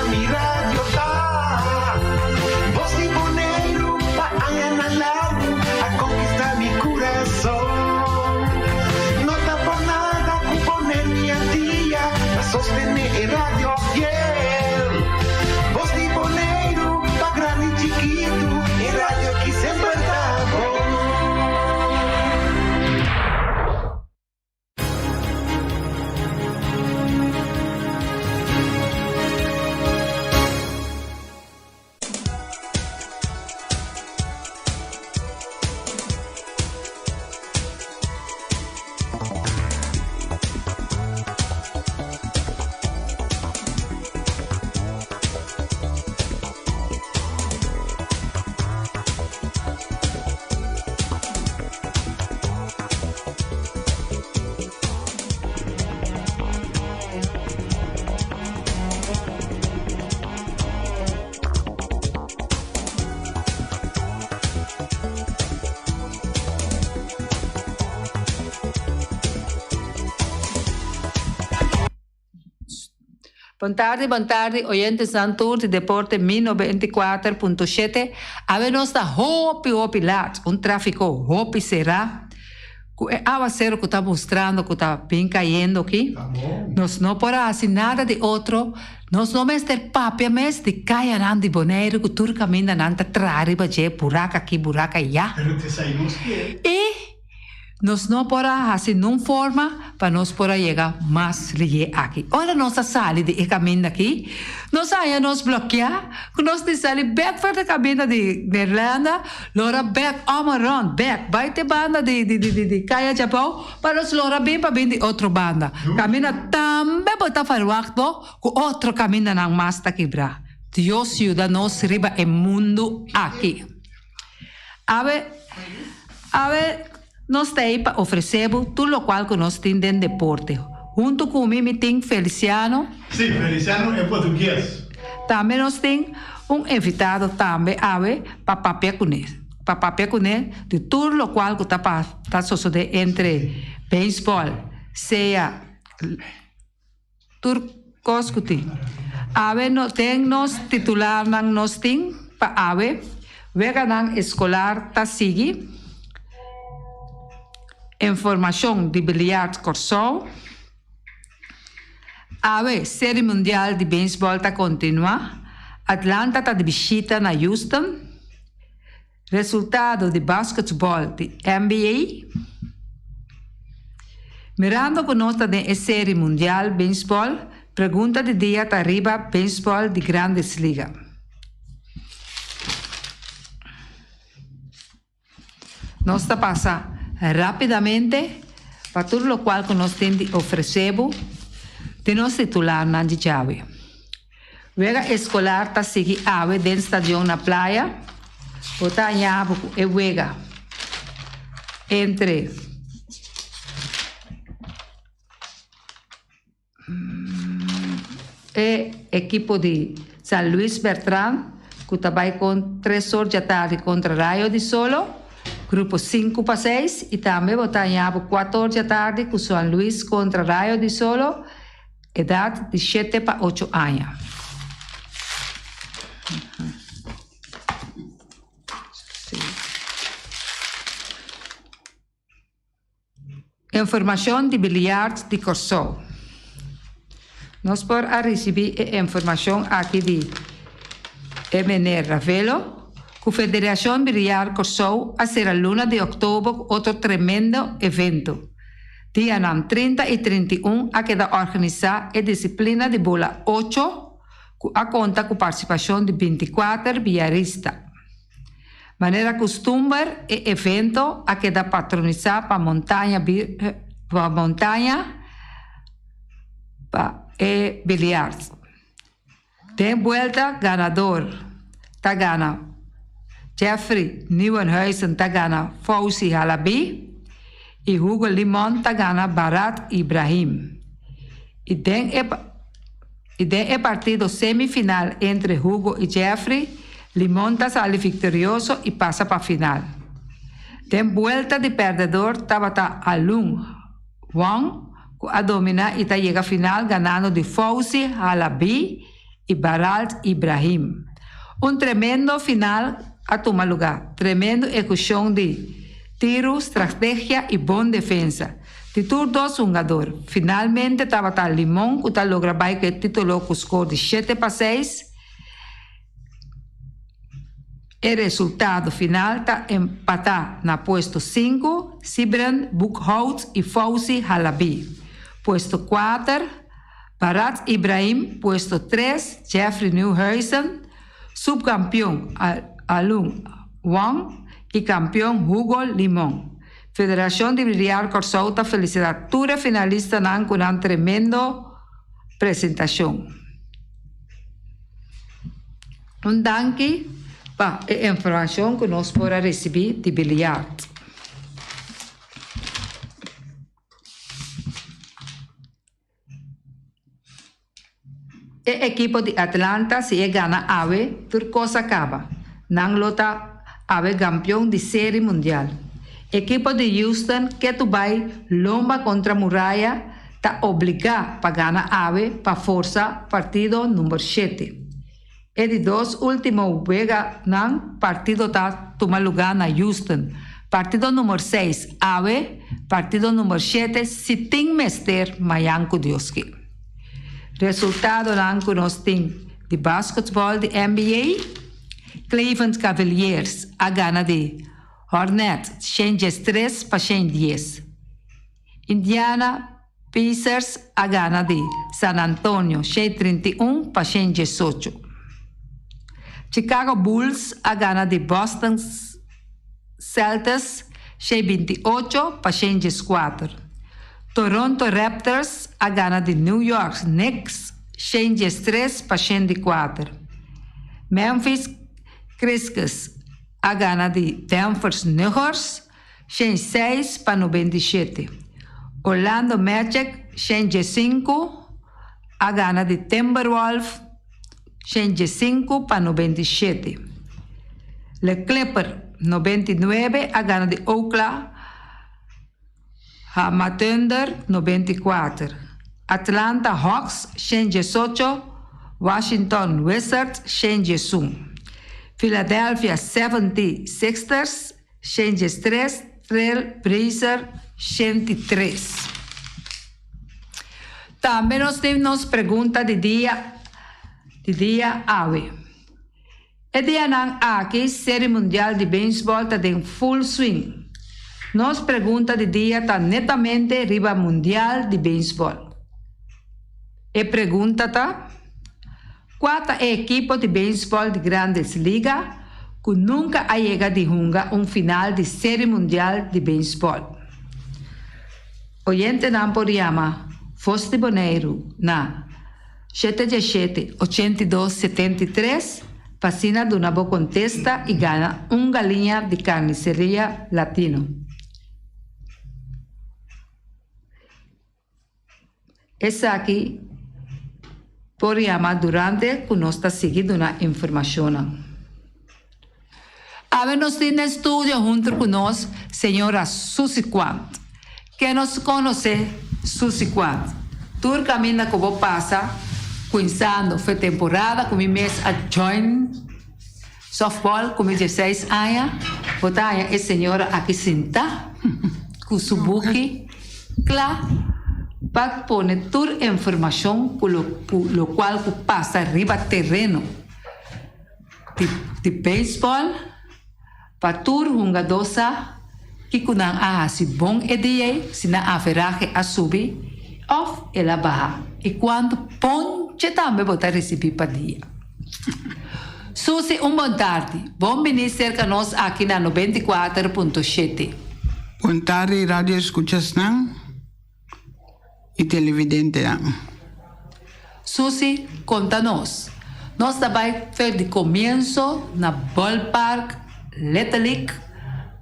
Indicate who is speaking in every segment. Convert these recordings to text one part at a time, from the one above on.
Speaker 1: mi radio ta. Bos di Boneiru pa añanan largu a konkistá mi kurason. No ta por nada ku Boneiru i Antia ta sostené e radio fiel. Bos di Boneiru pa grandi i chikitu, e radio ki semper ta bon.
Speaker 2: Bon tardi, bon tardi, oyentesnan tur di Deporte 1094.7. Awe nos ta hopi, hopi laat. Un trafico hopi será. Ku e awasero ku ta mustrando ku ta bin kayendo aki, nos no por a hasi nada di otro. Nos no mester papia mes di kayanan di Boneiru ku tur kaminda nan ta traha riba dje, buraka aki, buraka ayá. I nos no por a hasi nun forma pa nos por a yega mas lihé aki. Ora nos a sali di e kaminda aki, nos a haña nos blokeá ku nos tin sali bèk for di kaminda di Neerlanda, lora bèk om en rond, bèk bai te banda di di di di Kaya Djabou pa nos lora bin pa bin di otro banda. Kaminda tambe bo ta verwagt bo ku otro kamindanan mas ta kibrá. Dios yuda nos riba e mundu aki. Awe, awe nos ta ei pa ofresé bo tur lokual ku nos tin den deporte. Huntu ku mi mi tin Feliciano.
Speaker 3: Sí, Feliciano e portugues.
Speaker 2: Tambe nos tin un invitado tambe awe pa papia kuné, pa papia kuné di tur lokual ku ta ta sosodé entre beisbòl, sea Tur kos ku tin. Awe no den nos titularnan nos tin pa awe, weganan eskolar ta sigui, Informashon di Biliard Kòrsou, Awe Seri Mundial di Beisbòl ta kontinuá, Atlanta ta di bishita na Houston, Resultado di basketball di NBA. Mirando ku nos ta den e seri mundial beisbòl, pregunta di dia ta riba beisbòl di Grandes Liga. Nos ta pasa rápidamente pa tur lokual ku nos tin di ofresé bo den nos titularnan di djawe. Wega eskolar ta sigui awe den stadion na Playa. Bo ta haña bo ku e wega entre e ekipo di San Luis Bertran ku ta bai kon tres or djatardi kontra Rayo di Solo, grupo sinku pa seis, i tambe bo ta haña bo kuater or djatardi ku San Luis kontra Rayo di Solo. Edat di shete pa ocho aña. Informashon di Biliard di Kòrsou. Nos por a risibí e informashon aki di e meneer Ravelo ku Federashon Biliard Kòrsou a sera luna di òktober ku otro tremendo evento. Dianan 30 i 31 a keda organisá e disiplina di bola ocho ku a konta ku partisipashon di 24 biarista. Manera kustumber e evento a keda patronisá pa Montaña pa Montaña pa e biliard. Den buelta ganador ta gana Jeffrey Nieuwenhuizen ta gana Fauzi Halabi y Hugo Limon ta gana Barat Ibrahim. Y den e y den e partido semifinal entre Hugo y Jeffrey, Limon ta sali victorioso y pasa pa final. Den buelta di perdedor tabata Alun Wong cu a domina y ta yega final ganando di Fauzi Halabi. i Baralt Ibrahim. Un tremendo final a tuma lugá, tremendo ekushon di tiru, strategia i bon defensa di tur dos hungador. Finalmente tabata Limon ku ta logra bai ku e titulo ku skor di 7-6. E resultado final ta empatá na puesto sinku, Sibren Boekhout i Fauzi Halabi, puesto kuater, Barat Ibrahim, puesto tres, Jeffrey Nieuwhuizen, supkampion Alun Wong i kampion Hugo Limon. Federashon di Biliar Kòrsou ta felisitá tur e finalistanan ku nan tremendo presentashon. Un danki pa e informashon ku nos por a risibí di biliard. E ekipo di Atlanta si e gana awe tur kos a kaba. Nan lo ta awe gampion di Seri Mundial. Ekipo di Houston ketu bai lomba kontra muraya ta obligá pa gana awe pa forsa partido number shete. E di dos último weganan partido ta tuma lugá na Houston. Partido number seis awe, partido number shete si tin mester mayan ku Dios ke. Resultadonan ku nos tin di basketbòl di NBA, Cleveland Cavaliers a gana di Hornets 113 pa 110. Indiana Pacers a gana di San Antonio 131 pa 118. Chicago Bulls a gana di Boston Celtics 128 pa 114. Toronto Raptors a gana di New York Knicks 113 pa 104. Memphis Grizzlies a gana di Denver Nuggets 106 pa 97. Orlando Magic 115 a gana di Timberwolves 115 pa 97. Le Clipper 99 a gana di Oklahoma Thunder 94. Atlanta Hawks 118, Washington Wizards 111. Philadelphia 76ers 113, Trail Blazer 103. Tambe nos tin nos pregunta di dia di dia awe. E dianan aki Serie Mundial di Beisbòl ta den full swing. Nos pregunta di dia ta netamente riba Mundial di Beisbòl. E pregunta ta, Kua ta e ekipo di beisbòl di Grandes Liga ku nunka a yega di hunga un final di Seri Mundial di Beisbòl? Oyentenan por yama Vos di Boneiru na shete diesshete, 82, 73 pa asina duna bo kontesta i gana un galiña di Carniceria Latino. Esaki por yama durante ku nos ta sigui duna informashonnan. Awe nos tin den studio hunter ku nos señora Susi Quant. Ken nos konosé Susi Quant? Tur kaminda ku bo pasa kuinsando fe temporada ku mi mes a join softball ku mi dieseis aña, bo ta haña e señora aki sintá ku su buki kla pa pone tur informashon ku lo ku lokual ku pasa riba tereno di di beisbòl pa tur hungadó sa kiko nan a hasi bon e dia ei, si nan averahe a subi òf el a baha i kuantu ponche tambe bo ta risibí pa dia. Susi un bon tardi. Bon bini serka nos aki na 94.7.
Speaker 4: Bon tardi radio escuchasnan y televidentenan.
Speaker 2: Susi, konta nos. Nos ta bai fer di komienso na Ballpark Little League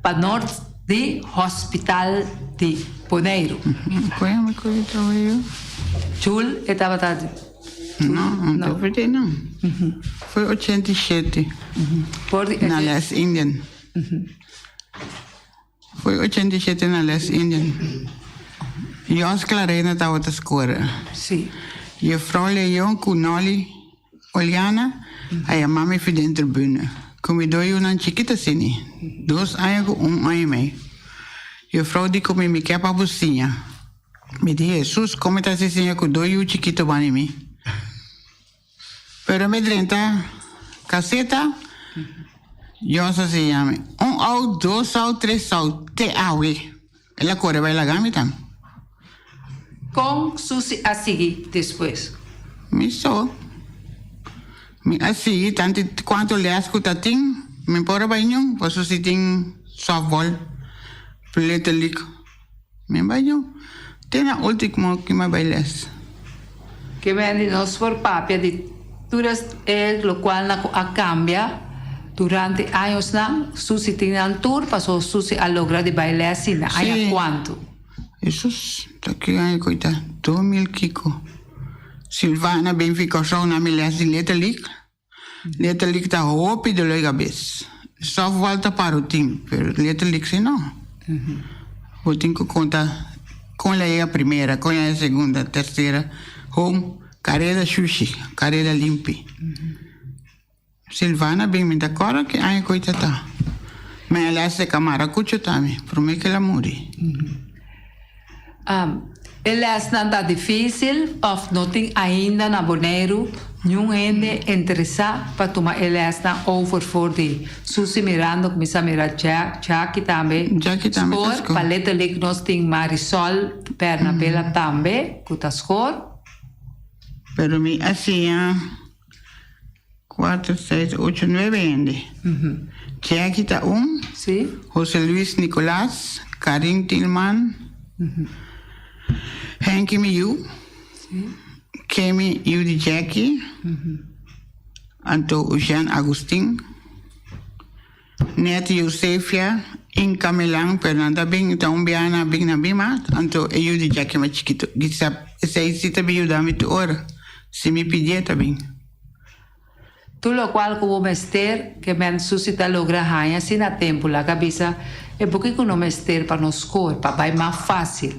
Speaker 2: pa nort di Hospital di Boneiru. Jul e tabata.
Speaker 4: No, no te vertei no. Foi 87 na Les Indian. Foi 87 na Les Indian. Jos Clarena tabata score.
Speaker 2: Sí.
Speaker 4: Juffrouw Leon ku Nolly. Oliana a yama mi fi den tribune ku mi dos yunan chikito asini, dos aña ku un aña i mei. Juffrouw di ku mi mi ke pa bo siña. Mi di, Hesus, kon mi ta hasi siña ku dos yu chikito bani mi? Pero mi drenta kaseta, Dios a siña mi, un out, dos out, tres out, te awe. El a kore bai laga mi tambe.
Speaker 2: Kon Susi a sigui despues?
Speaker 4: Mi so. Mi a sigui tantu kuantu les ku ta tin. Mi por a bai ñun, pasobra si tin softball, Little League. Mi bai ñun. Te na ultimo ku mi a bai les.
Speaker 2: Ke men di nos por papia di tur e lokualnan ku a kambia durante añosnan. Susi tin nan tur pasobra Susi a logra di bai les si na aña kuantu.
Speaker 4: Hesus, ta ki aña ku ta? 2000 kiko. Silvana bin fi Kòrsou na mi les di Little League. Little League ta hopi dolor kabes. Softball ta pa rutin, pero Little League si no. Bo tin ku konta kon la yega primera, kon la yega segunda, tersera, home, kareda shushi, kareda limpi. Silvana bin mi ta kòrda ki aña ku e ta ta. Mi a les de Kamarakucho tambe, promé ku el a muri.
Speaker 2: E lèsnan ta difísil òf no tin ainda na Boneiru niun hende interesá pa tuma e lèsnan over for di Susi Mirando kuminsá mira Jackie tambe
Speaker 4: Jackie tambe ta
Speaker 2: skor. Pa Little League nos tin Marisol Bernabela tambe ku ta skor.
Speaker 4: Pero mi a siña Cuatro, seis, ocho, nuebe hende. Jackie ta un.
Speaker 2: Sí.
Speaker 4: Jose Luis Nicolas, Karin Tilman, Henky mi yu,
Speaker 2: Sí.
Speaker 4: Kemi yu di Jackie, anto Eugène Agustin, Netty Josefia, Inka Milan, pero nan ta bin, ta un biaha nan a bin na bima, anto e yu di Jackie mas chikito. Gisap, esei si ta bin yuda mi tur ora, si mi pidié ta bin.
Speaker 2: Tur lokual ku bo mester ke men Susi ta logra haña si na tempu laga bisa e buki ku no mester pa nos skor pa bai mas fásil.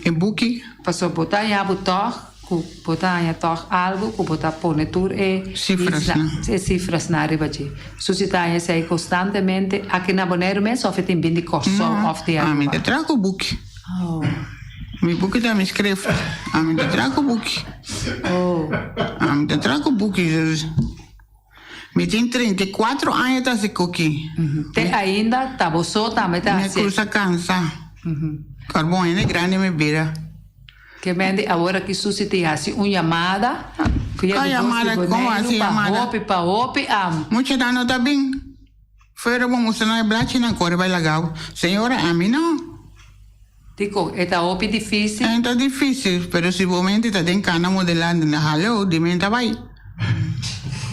Speaker 4: E buki?
Speaker 2: Pasobra bo ta haña bo tòg ku bo ta haña tòg algu ku bo ta pone tur e
Speaker 4: Sifrasnan.
Speaker 2: E sifrasnan riba dje. Susi ta haña esei konstantemente aki na Boneiru mes òf e tin bin di Kòrsou òf di
Speaker 4: Ami
Speaker 2: Aruba?
Speaker 4: ta traha ku buki.
Speaker 2: Oh.
Speaker 4: Mi buki ta mi skreft. Ami ta traha ku buki.
Speaker 2: Oh.
Speaker 4: Ami ta traha ku buki. Mi tin 34 aña ta hasi koki.
Speaker 2: Te ainda ta bo so tambe ta
Speaker 4: Mi
Speaker 2: hasi.
Speaker 4: krusa kansa. Karbon hende grandi mi bira.
Speaker 2: Ke men di awor aki Susi tin hasi un yamada via
Speaker 4: Ka
Speaker 2: di bos
Speaker 4: yamada?
Speaker 2: di
Speaker 4: Kon
Speaker 2: Boneiru
Speaker 4: hasi
Speaker 2: pa
Speaker 4: yamada?
Speaker 2: hopi pa hopi am.
Speaker 4: Mucha dan no ta bin. Fuera bo mustra nan e blachinan kore bai lagao. Señora ami no.
Speaker 2: Dikon e ta hopi difisil?
Speaker 4: E ta difisil, pero si bo mente ta den kana modelá den haló di mente a bai.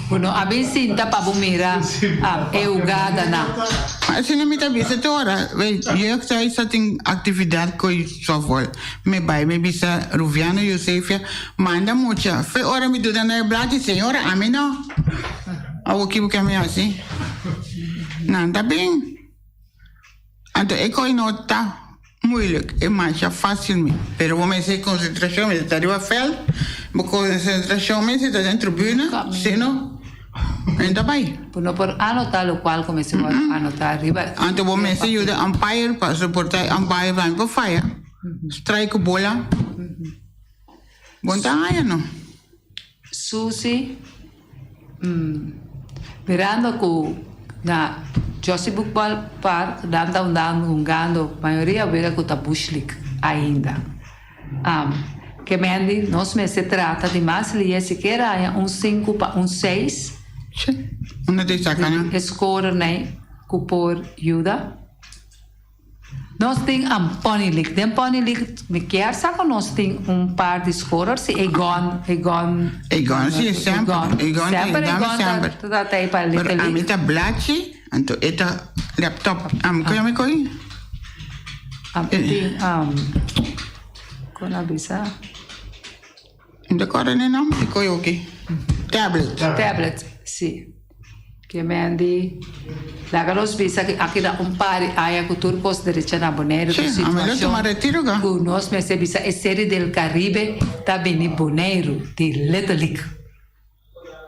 Speaker 2: Bo no a bin sinta pa bo mira e hugadanan.
Speaker 4: Asina mi ta bisa tur ora, jeugdhuis ta tin aktividat ku softball. Mi bai mi bisa Ruviano Josefia manda mucha. Fe ora mi duda na e blachi, señora ami no. Awor ki bo ke mi hasi? Nan ta bin. Anto e koi no ta moeilijk, e masha facil mi. Pero bo mester concentracion, mester ta riba veld, bo concentracion mester ta den tribuna, si no, no ta bai.
Speaker 2: Bo no por anota locual cu mester worde anota riba.
Speaker 4: Anto bo mester yuda umpire pa soporta e umpire pa mi por faya, strike cu bola, bo no ta haya no.
Speaker 2: Susi, Mirando cu na Josie Boekbal Park nan ta unda hungando mayoria wega cu ta Bush League ainda. Ke mendi nos mester trata di mas lia sikiera haña un sinku pa un seis.
Speaker 4: Che, unda ta e saca nan?
Speaker 2: E scorer-nan cu por yuda. Nos tin un Pony League. Den Pony League mi kier sa ku nos tin un par di scorers si Egon, Egon.
Speaker 4: Egon si, semper.
Speaker 2: Egon, semper Egon ta ta ta pa Little
Speaker 4: Pero
Speaker 2: League.
Speaker 4: ami ta blachi, anto e ta laptop. Ami koe ami koe?
Speaker 2: Ami tin, kon a bisa?
Speaker 4: Mi ta kòrda n'e nòmber di koe oki. Tablet.
Speaker 2: Tablet, si. Ke men di, laga nos bisa ku aki na un par di aña ku tur kos derecha na Boneiru ku
Speaker 4: Si, ami lo tuma
Speaker 2: situashon
Speaker 4: retiro ka.
Speaker 2: ku nos mester bisa e Serie del Caribe ta bini Boneiru di Little League.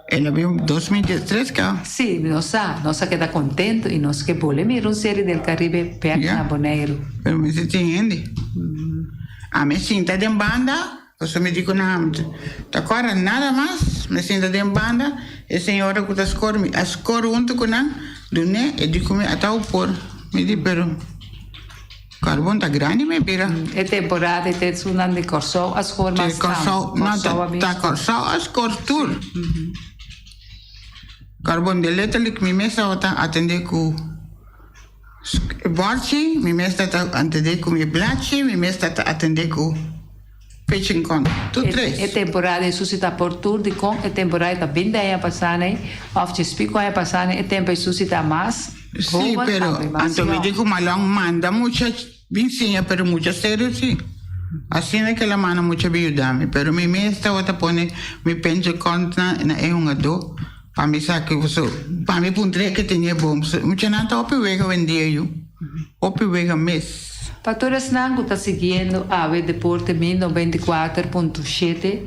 Speaker 4: El a bin 2013 ka.
Speaker 2: Sí, nos sa, nos a keda kontentu i nos ke bole mira un Serie del Caribe bek na Boneiru.
Speaker 4: Pero mester tin hende. Ami sinta den banda, pasobra mi di ku nan ta kòrda nada mas, mi sinta den banda, e señora ku ta skor mi a skor huntu ku nan, dun'é, e di ku mi ata por. Mi di pero. Carbon ta grandi mi bira.
Speaker 2: E temporada e te sunan di Kòrsou a skor mas
Speaker 4: tantu. No ta Kòrsou a skor tur. Carbon de letterlijk mi mes tabata atende ku bòrchi, mi mes tabata atende ku mi blachi, mi mes tabata atende ku pitching con. Tur tres.
Speaker 2: E temporada e susi ta por tur dikon e temporada ta binti aña pasá nei òf djespiku aña pasá nei e tempu e susi ta mas.
Speaker 4: Sí, pero anto mi di ku Malon manda mucha bin siña, pero mucha serio sí. Asina ke la manda mucha bin yuda mi, pero mi mes tabata pone mi penche kont na na e hungadó pa mi sa ke paso pa mi puntr'é ke tene bon. Muchanan ta hopi wega wendia yu, hopi wega mes.
Speaker 2: Pa tur esnan ku ta siguiendo awe Deporte 1094.7,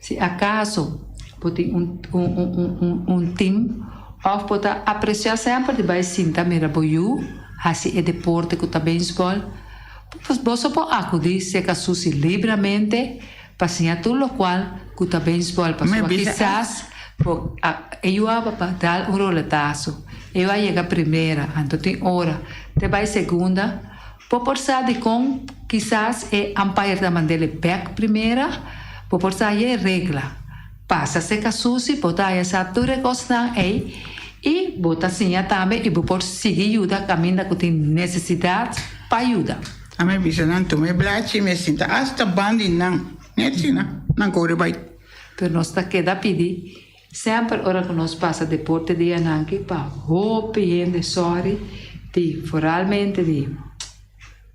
Speaker 2: Si akaso bo tin un un un tim òf bo ta apresiá semper di bai sinta mira bo yu hasi e deporte ku ta beisbòl, boso por akudí serka Susi libramente pa siña tur lokual ku ta beisbòl pasobra kisas bo e yu a pa dal un roletaso, e yu a yega primera anto tin ora te bai segunda. Bo por sa dikon kisas e umpire ta mand'el e bek primera? Bo por sa haña e regla. Pasa seka susi, bo ta haña sa tur e kosnan ei i bo ta siña tambe i bo por sigui yuda kaminda ku tin nesesidat pa yuda.
Speaker 4: A mi bisa nan tuma e blachi i mi a sinta asta ban di nan. Net asina, nan kore bai.
Speaker 2: Pero nos ta keda pidi Semper ora ku nos pasa deporte dianan aki pa hopi hende sòri di foralmente di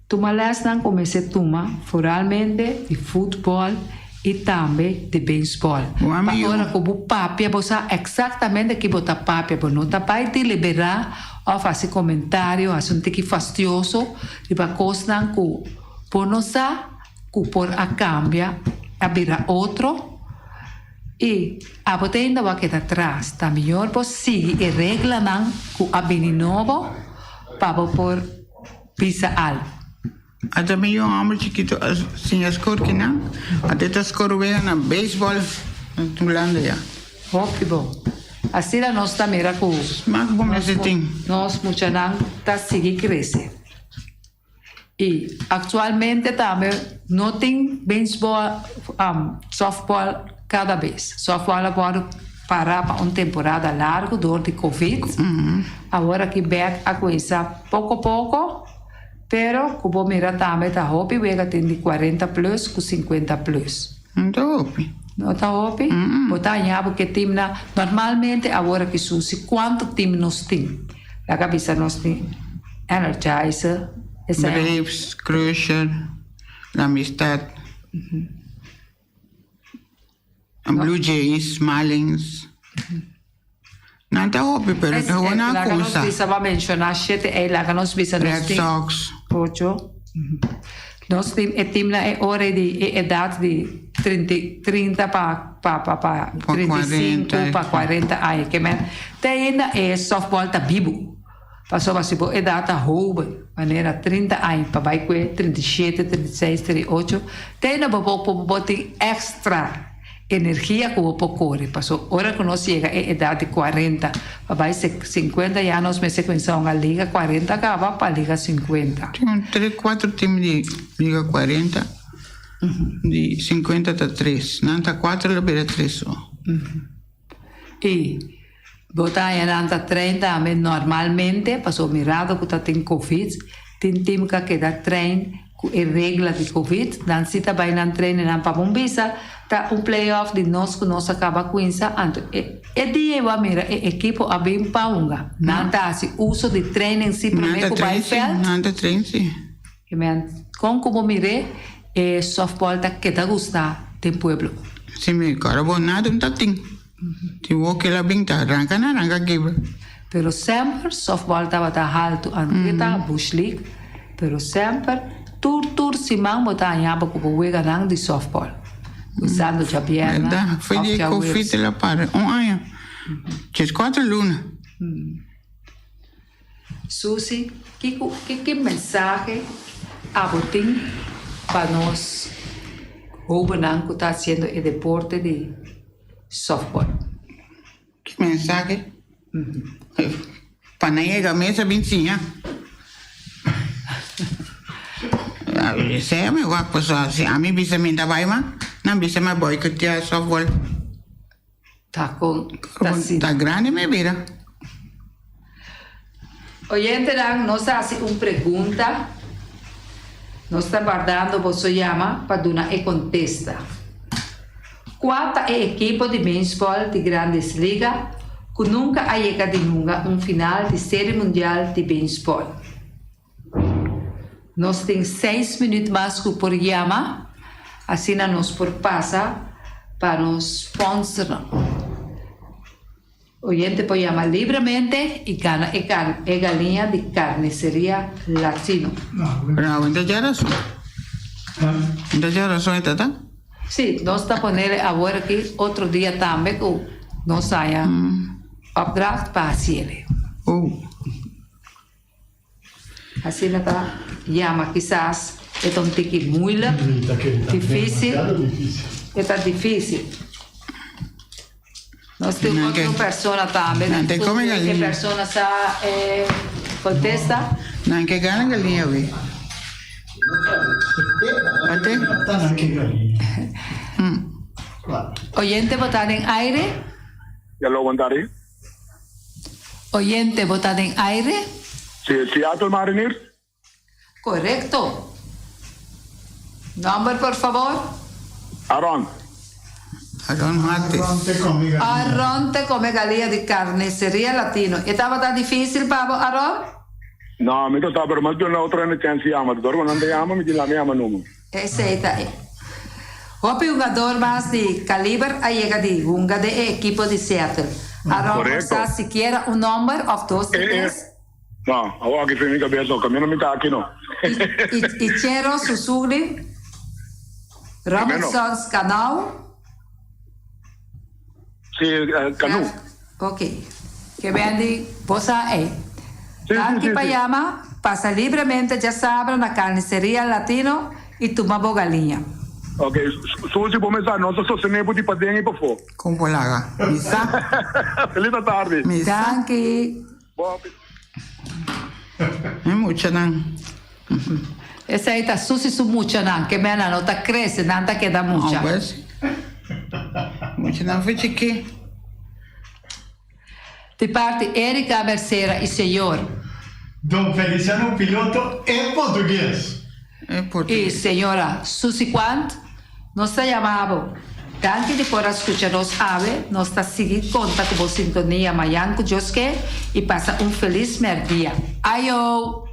Speaker 2: tuma lèsnan ku mester tuma foralmente di futbòl i tambe di beisbòl. Pa ora ku bo papia bo sa eksaktamente ki bo ta papia bo no ta bai deliberá òf hasi komentario hasi un tiki fastioso riba kosnan ku bo no sa ku por a kambia a bira otro. I abo ta ainda wak keda tras. Ta mihor bo sigui e reglanan ku a bini nobo pa bo por bisa algu.
Speaker 4: Ata mi yu homber chikito a siña skor kinan. Ata e ta skor wega na beisbòl na Hulanda ya.
Speaker 2: Hopi bon. Asina nos ta mira ku
Speaker 4: Smak bo mester tin.
Speaker 2: nos muchanan ta sigui krese. I aktualmente tambe no tin beisbòl, sòftbòl kada bes. Sòftbòl a wòrdu pará pa un temporada largu dor di covid. Awor aki bèk a kuminsá poko poko, pero ku bo mira tambe ta hopi wega tin di kuarenta plus ku sinkuenta plus.
Speaker 4: No ta hopi.
Speaker 2: No ta hopi? Bo ta haña bo ke timnan normalmente awor aki susi kuantu tim nos tin? Laga bisa nos tin Energizer,
Speaker 4: esei. Braves, Crusher, La Amistad, Blue Jays, Marlins. Nan ta hopi pero ta hopi nan
Speaker 2: a
Speaker 4: kumsa. Laga nos
Speaker 2: bisa bo a menshoná shete ei, laga nos bisa nos tin.
Speaker 4: Red Sox.
Speaker 2: Ocho. Nos tin e timnan e ora di e edat di 30 pa pa pa pa 35 pa 40 aña. Ke men te ainda e softball ta bibu. Pasobra si bo edat ta hoben, manera 30 aña pa bai kue 37, 36, 38, te ainda bo por bo tin extra energia ku bo por kore. Pasobra ora ku nos yega e edat di 40 pa bai 50 ya nos mester kuminsá hunga liga 40 kaba pa liga 50.
Speaker 4: Tin un tres kuater tim di liga 40. Di 50 ta tres. Nan ta kuater lo bira tres so.
Speaker 2: I bo ta haña nan ta train tambe normalmente pasobra mirado ku ta tin covid tin tim ku a keda train ku e regla di covid nan si ta bai nan train nan pa bon bisa ta un play off di nos ku nos a kaba kuinsa anto e e dia bo a mira e ekipo a bin pa hunga nan ta hasi uso di training si prome ku bai veld.
Speaker 4: Nan ta train si.
Speaker 2: Amen. Kon ku bo mir'é, e softball ta keda gusta den pueblo.
Speaker 4: Si mi kòrda bo nada no ta tin. Tin wou kila bin ta ranka na ranka kibra.
Speaker 2: Pero semper softball tabata haltu anke ta Bush League, pero semper tur tur siman bo ta haña bo ku bo weganan di softball. Usando djabièrnè
Speaker 4: Bèrda,
Speaker 2: òf
Speaker 4: foi di
Speaker 2: djaweps.
Speaker 4: Covid el a para un aña. 14 luna.
Speaker 2: Susi, kiko ki ki mensahe abo tin pa nos hobennan ku ta hasiendo e deporte di softball?
Speaker 4: Ki mensahe? Pa nan yega mesa bin siña. Esei mi wak pasobra si ami bisa mi ta bai ma, nan bisa mi a boicotea softball.
Speaker 2: Ta con ta asina.
Speaker 4: Ta grandi mi bira.
Speaker 2: Oyentenan, nos a haci un pregunta. Nos ta wardando boso yama pa duna e contesta. Cua ta e ekipo di beisbol di Grandes Liga cu nunca a yega di hunga un final di Serie Mundial di Beisbol? Nos tin seis minuut mas cu por yama, asina nos por pasa pa nos sponsornan. Oyente por yama libremente y gana e e galiña di Carniceria Latino.
Speaker 4: Bravo, enta dja razon. Enta dja razon e tata?
Speaker 2: Sí, nos ta ponele awor aki otro dia tambe cu nos haya opdracht pa haciele.
Speaker 4: Oh.
Speaker 2: Asina ta yama kisas e ta un tiki moeilijk, dificil, e ta dificil. Nos tin otro persona tambe,
Speaker 4: Nan te come
Speaker 2: e
Speaker 4: galiña.
Speaker 2: persona sa e contesta.
Speaker 4: Nan ke gana galiña we. Ate?
Speaker 2: Oyente bo ta den aire?
Speaker 5: Hello, bon tardi.
Speaker 2: Oyente, bo ta den aire?
Speaker 5: Si, Seattle Mariners.
Speaker 2: Korekto. Nomber por fabor?
Speaker 5: Aron.
Speaker 4: Aron Martes.
Speaker 3: Aron te come galiña.
Speaker 2: Aron te come galiña di Carniceria Latino. E tabata dificil pa bo, Aron?
Speaker 5: No, mi ta sa, pero mas duna otro hende chance yama. Dor cu nan ta yama, mi tin lami yama numa.
Speaker 2: Esei ta e. Hopi hungador mas di caliber a yega di hunga den e ekipo di Seattle. Aron por sa sikiera un nomber of dos di tres?
Speaker 5: No, awor aki fin mi cabes no, camino mi ta aki no.
Speaker 2: Ichiro Suzuki, Robertson Cano.
Speaker 5: Si, Cano.
Speaker 2: Ok. Ke Wendy, bo sa ei. Danki pa yama, pasa libremente djasabra na Carniceria Latino y tuma bo galiña.
Speaker 5: Ok, Susi bo mesa nos ta sostené bo di paden y pafó.
Speaker 4: Kon por laga? Mi sa.
Speaker 5: Feliz atardi.
Speaker 4: Mi sa.
Speaker 2: Danki.
Speaker 5: Bo.
Speaker 4: Mi muchanan.
Speaker 2: Esei ta Susi su muchanan, ke mena no ta krese, nan ta keda mucha.
Speaker 4: Oh, pues. Muchanan fu chikí.
Speaker 2: Di parti Erika Mercera y señor.
Speaker 3: Don Feliciano Piloto e portugues.
Speaker 4: E
Speaker 2: Y
Speaker 4: portugues.
Speaker 2: señora Susi Quant, nos ta yama bo. Danki di por a scucha nos awe, nos ta sigui conta cu bo sintonia mayan cu Dios ke y pasa un feliz merdia. Ayo!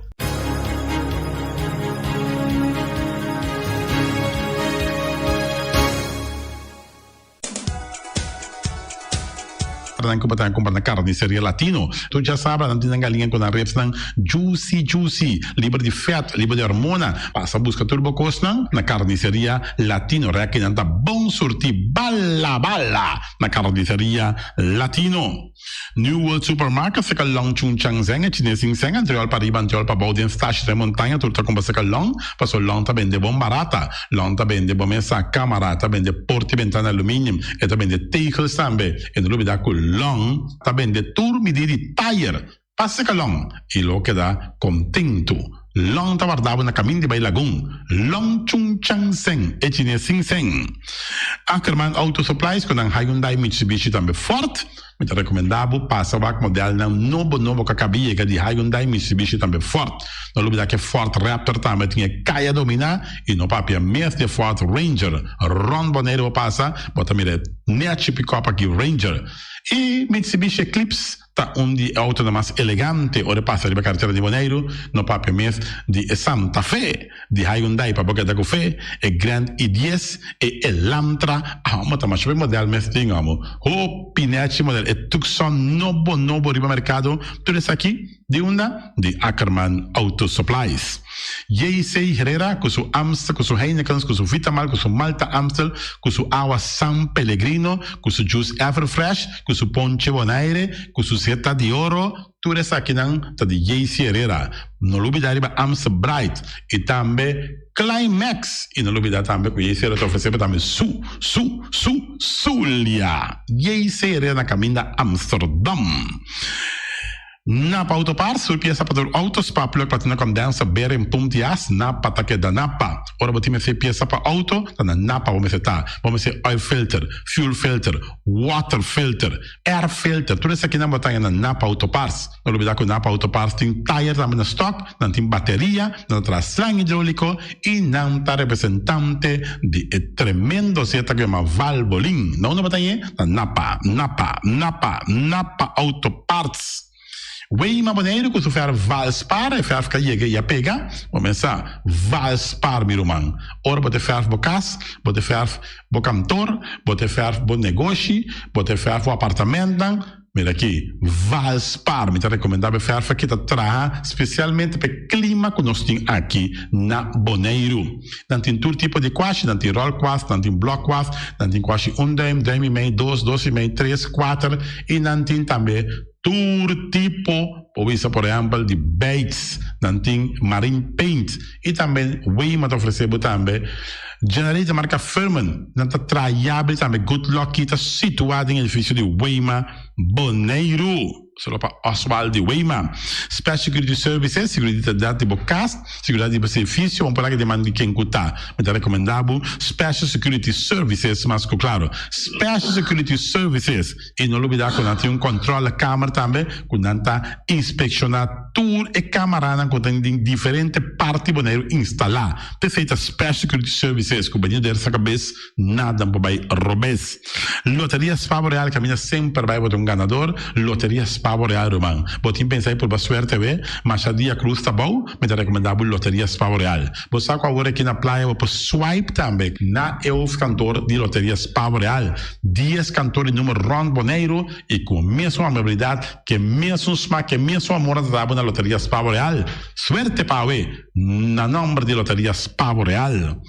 Speaker 6: Nan ku bo ta kumpra na Carniceria Latino. Tur djasabra nan tin nan galiña ku nan ribsnan juicy juicy, liber di fèt, liber di hormona. Pasa buska tur bo kosnan na Carniceria Latino. Rèki nan ta bon surtí bala bala na Carniceria Latino. New World Supermarket seka Long Chun Chang Zeng e chines sin seng antriol pa riba antriol pa bou den stash den montaña tur ta kumpra seka Long paso Long ta bende bon barata. Long ta bende bo mesa, camara, ta bende porta y bentana aluminium, e ta bende tegels tambe. E no lubida cu Long ta bende tur midi di tayer. Pasa seka Long y lo keda contento. Long ta warda bo na camin di bay Lagun. Long Chun Chang Seng, e chines sin seng. Ackerman Auto Supplies cu nan Hyundai, Mitsubishi tambe Ford. Mi ta recomenda bo pasa wak modelnan nobo nobo cu a caba yega di Hyundai, Mitsubishi tambe Ford. No lubida cu e Ford Raptor tambe tin e caya domina y no papia mes di e Ford Ranger. Rond Bonaire bo pasa, bo ta mira e nechi pick-up aki Ranger. Y Mitsubishi Eclipse. Ta un di e autonan mas elegante ora e pasa riba karetera di Boneiru, no papia mes di e Santa Fe di Hyundai pa bo keda ku fe, e Grand i dies, e Elantra, amo ta masha hopi model mes tin amo, hopi nechi model, e Tucson nobo nobo riba merkado, tur esaki. Di unda? Di Ackerman Auto Supplies. JC Herrera ku su Amstel, ku su Heinekens, ku su Vitamal, ku su Malta Amstel, ku su awa San Pellegrino, ku su juice Everfresh, ku su ponche Bonaire, ku su Zeta di Oro, tur esakinan ta di JC Herrera. No lubida riba Amstel Bright y tambe Climax. Y no lubida tambe ku JC Herrera ta ofrece bo tambe su, su, su, Zulia. JC Herrera na caminda Amsterdam. Napa Auto Parts, tur piesa pa tur auto, spark plug, platina condenser, bearing, pump di as, Napa ta keda Napa. Ora bo tin mester piesa pa auto, ta na Napa bo mester ta. Bo mester oil filter, fuel filter, water filter, air filter, tur esakinan bo ta haña na Napa Auto Parts. No lubida ku Napa Auto Parts tin tayer tambe na stock, nan tin bateria, nan ta traha slang hidrolico y nan ta representante di e tremendo zeta ku yama Valvoline. Na unda bo ta hañ'e? Na Napa, Napa, Napa, Napa Auto Parts. Weima Boneiru ku su fèrf Valspar, e fèrf ka yega i a pega. Bo mesa Valspar mi ruman. Ora bo te fèrf bo kas, bo te fèrf bo kantor, bo te fèrf bo negoshi, bo te fèrf bo apartamentnan, mira aki, Valspar. Mi ta rekomendá bo e fèrf aki ta traha spesialmente pa e klima ku nos tin aki na Boneiru. Nan tin tur tipo di kwashi, nan tin ròlkwas, nan tin blòkkwas, nan tin kwashi un dùim, dùim i mei, dos, dos i mei, tres, kuater i nan tin tambe Tur tipo, por bisa por ehempel di baits, nan tin marine paint y tambe Wema ta ofrece bo tambe generator marca Firman, nan ta traha yabri tambe Good Lucky ta situa den edificio di Wema Boneiru. Solo pa Oswald di Wema. Special Security Services, seguridad di bo cas, seguridad di bo edificio, un por aki deman di ken cu ta. Mi ta recomenda bo Special Security Services mas cu claro. Special Security Services. I no lubidá ku nan tin un kòntròlekamer tambe ku nan ta inspekshoná tur e kamaranan ku tin den diferente parti Boneiru instalá. P'esei ta Special Security Services ku bini der sa kabes nada por bai robes. Loteria Spavo Real kaminda semper bai bo ta un ganador. Loteria Spavo Real ruman. Bo tin pensa di purba suerte awe? Masha dia krus ta bou, mi ta rekomendá bo Loteria Spavo Real. Bo sa ku awor aki na playa bo por swipe tambe na e hoofdkantoor di Loteria Spavo Real. Dies kantor di number rond Boneiru i ku mesun amabilidat, ke mesun smak, ke mesun amor a trata bo na Loteria Spavo Real. Suerte pa awe! Na nomber di Loteria Spavo Real.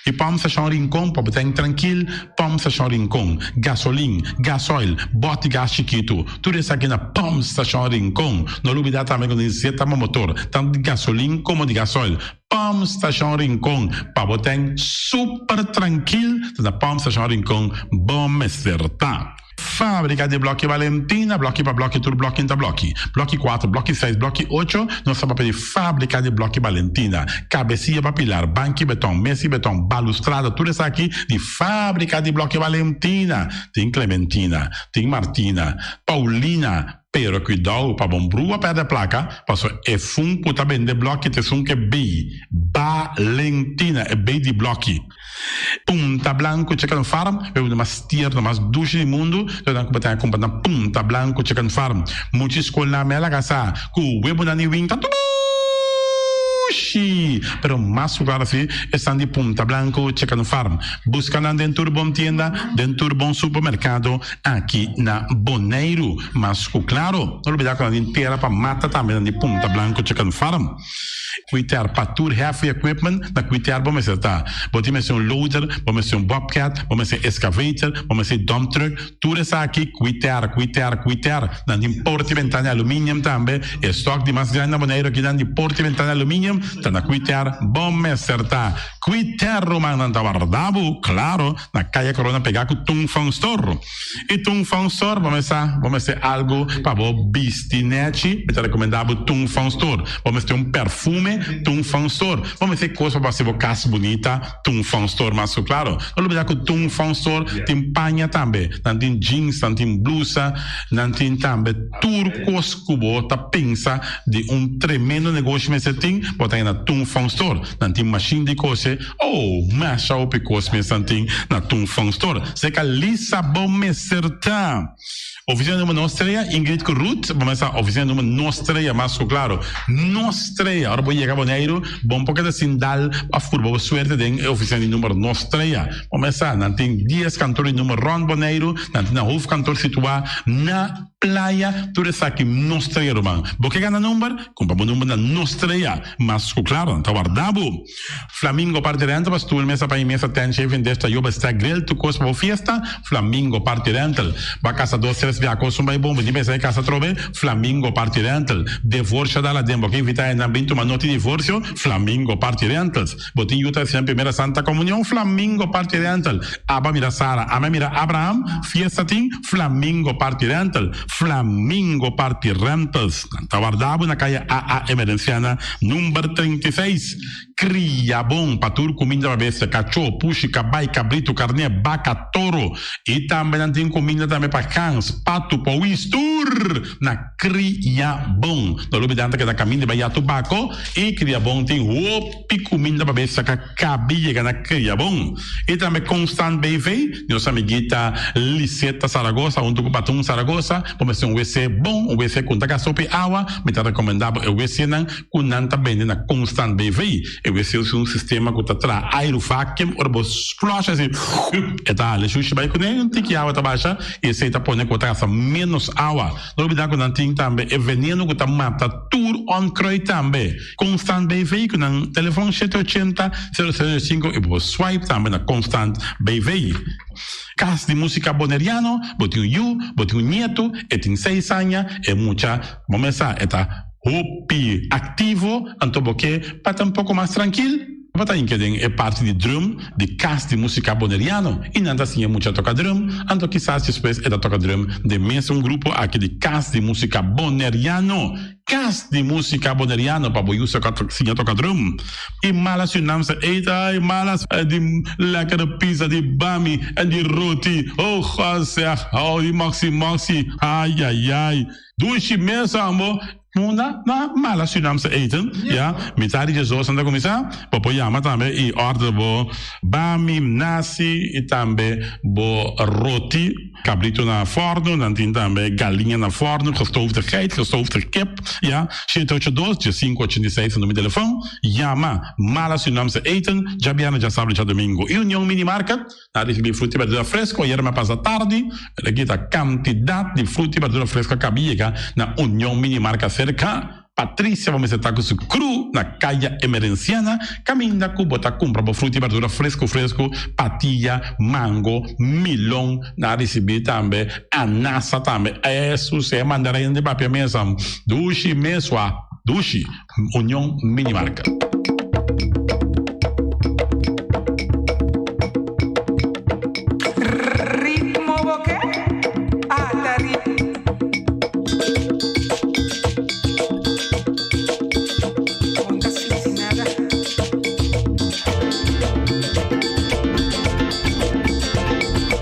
Speaker 6: I Pump Station Rincon pa bo ten trankil, Pump Station Rincon, gasolin, gasoil, bòt di gas chikitu, tur esaki na Pump Station Rincon. No lubida tambe ku tin zeta pa motor, tantu di gasolin komo di gasoil. Pump Station Rincon pa bo ten super trankil ta na Pump Station Rincon bo mester ta. Fabrica di bloki Valentina, bloki pa bloki tur bloki ta bloki. Bloki cuatro, bloki seis, bloki ocho, nos ta papia di fabrica di bloki Valentina. Cabecia pa pilar, banki beton, mesi beton, balustrada, tur esaki di fabrica di bloki Valentina. Tin Clementina, tin Martina, Paulina, Pero cuidao pa bon brua perde placa, paso esun cu ta bende bloki ta esun ke bay Balentina, e bay di bloki. Punta Blanco Chicken Farm, e uno mas tierno, mas dushi di mundu, ta nan cu bo ta cumpra na Punta Blanco Chicken Farm. Muchi scol na mela casa cu webonan di winta dushi! Pero mas cu claro si, esnan di Punta Blanco Chicken Farm. Busca nan den tur bon tienda, den tur bon supermercado. Aki na Boneiru. Mas ku klaro, no lubidá ku nan tin tera pa mata tambe nan di Punta Blanco Chicken Farm. Kuiter pa tur heavy equipment, na kuiter bo mester ta. Bo tin mester un loader, bo mester un bobcat, bo mester excavator, bo mester dump truck, tur esaki kuiter, kuiter, kuiter. Nan tin porta i bentana di aluminium tambe. E stock di mas grandi na Boneiru aki nan di porta i bentana di aluminium ta na kuiter bo mester ta. Kuiter ruman nan ta warda bo, klaro. Na Kaya Corona pegá ku Tung Fong Store. I Tung Fong Store bo mester bo mester algu pa bo bisti nèchi, mi ta rekomendá bo Tung Fong Store. Bo mester un perfume, Tung Fong Store. Bo mester kos pa bo hasi bo kas bunita, Tung Fong Store mas ku klaro. No lubidá ku Tung Fong Store tin paña tambe. Nan tin jeans, nan tin blusa, nan tin tambe tur kos ku bo ta pensa di un tremendo negoshi mester tin, bo ta haña na Tung Fong Store. Nan tin mashin di kose. Oh, masha hopi kos mes nan tin na Tung Fong Store. Seka Lisa bo mester ta. Oficina numero nos trea, Ingrid ku Ruth, bo mester ta oficina numero nos trea, mas ku klaro. Nos trea, ora bo yega. yega Boneiru, bo no por keda sin dal òf purba bo suerte den e ofisina di number Nos Strea. Bo mester sa, nan tin dies kantor di number rònt Boneiru, nan tin nan hoofdkantoor situá na Playa, tur esaki Nos Strea ruman. Bo ke gana number? Kumpra bo number na Nos Strea. Mas ku klaro, nan ta warda bo. Flamingo Party Rental pa stoel, mesa, paña mesa, tent, chafing dish, tayoba, stack, grill, tur kos pa bo fiesta. Flamingo Party Rental. Bo a kasa dos, tres bia kos un bai bon, bo tin pensa e kasa atrobe? Flamingo Party Rental. Devorsio dal aden, bo ke invita hendenan bin tuma noti divorsio? Flamingo Party Rentals. Bo tin yu ta hasi nan primera Santa Comunion? Flamingo Party Rental. Aba mira Sara, ami a mira Abraham, fiesta tin? Flamingo Party Rental. Flamingo Party Rentals. Nan ta warda bo na kaya AA Emerenciana number 36. Kria bon pa tur kuminda pa bestia, kachó, pushi, kabai, kabritu, karné, baka, toro. I tambe nan tin kuminda tambe pa gans, patu, powis, tur na Kria Bon. No lubida nan ta keda kaminda bai ya tobako i Kria Bon tin hopi kuminda pa bestia ka kabi yega na Kria Bon. I tambe Constant BV, nos amiguita Liseta Saragoza huntu ku Patun Saragoza, bo mester un wc bon, un wc ku no ta gasta hopi awa, mi ta rekomendá bo e wcnan ku nan ta bende na Constant BV. E wc usa un sistema ku ta traha airu vacuum, ora bo flush asi e ta hala e shushi bai kuné, un tiki awa ta basha i esei ta pone ku bo ta gasta ménos awa. No olbida ku nan tin tambe e veneno ku ta mata tur onkruid tambe. Constant BV ku nan telefon shete ochenta, sero sero sinku i bo por swipe tambe na Constant BV. Kas di Musika Boneriano, bo tin un yu, bo tin un nietu, e tin seis aña, e mucha, bo mes sa, e ta hopi aktivo, anto bo ke pa ta un poko mas trankil, bo ta hinka den e parti di drum di Kas di Musika Boneriano i nan ta siña mucha toka drum, anto kisas despues e ta toka drum den mesun grupo aki di Kas di Musika Boneriano. Kas di Musika Boneriano pa bo yu siña toka drum. I mala Surinaamse eten, ai mala di lekkere pizza, di bami en di roti, oh God zeg, oh di moxi moxi, ai ai ai, dushi mes ambo. Munda na mala Surinaamse eten, ya, mitad di djesdos nan ta kuminsá, bo por yama tambe i order bo bami, nasi i tambe bo roti, kabritu na fòrnu, nan tin tambe galiña na fòrnu, gestoofde geit, gestoofde kip, ya, shete ocho dos, diesinku ochenta i seis ta number di telefòn, yama Mala Surinaamse Eten, djabièrnè, djasabra i djadumingu. I Union Mini Market. Na ricibi fruta y berdura fresco ayer me pasa tardi, pero aki ta cantidad di fruta y berdura fresco a caba yega na Union Mini Marca cerca Patricia bo mester ta cu su crew na Caya Emerenciana caminda cu bo ta cumpra bo fruta y berdura fresco fresco, patilla, mango, milon, na ricibi tambe anasa tambe, Jesus e mandarin di papia mesa dushi mesua dushi. Union Mini Marca.
Speaker 7: Ritmo bo ke? Ata rit. Bon ta sinti nada.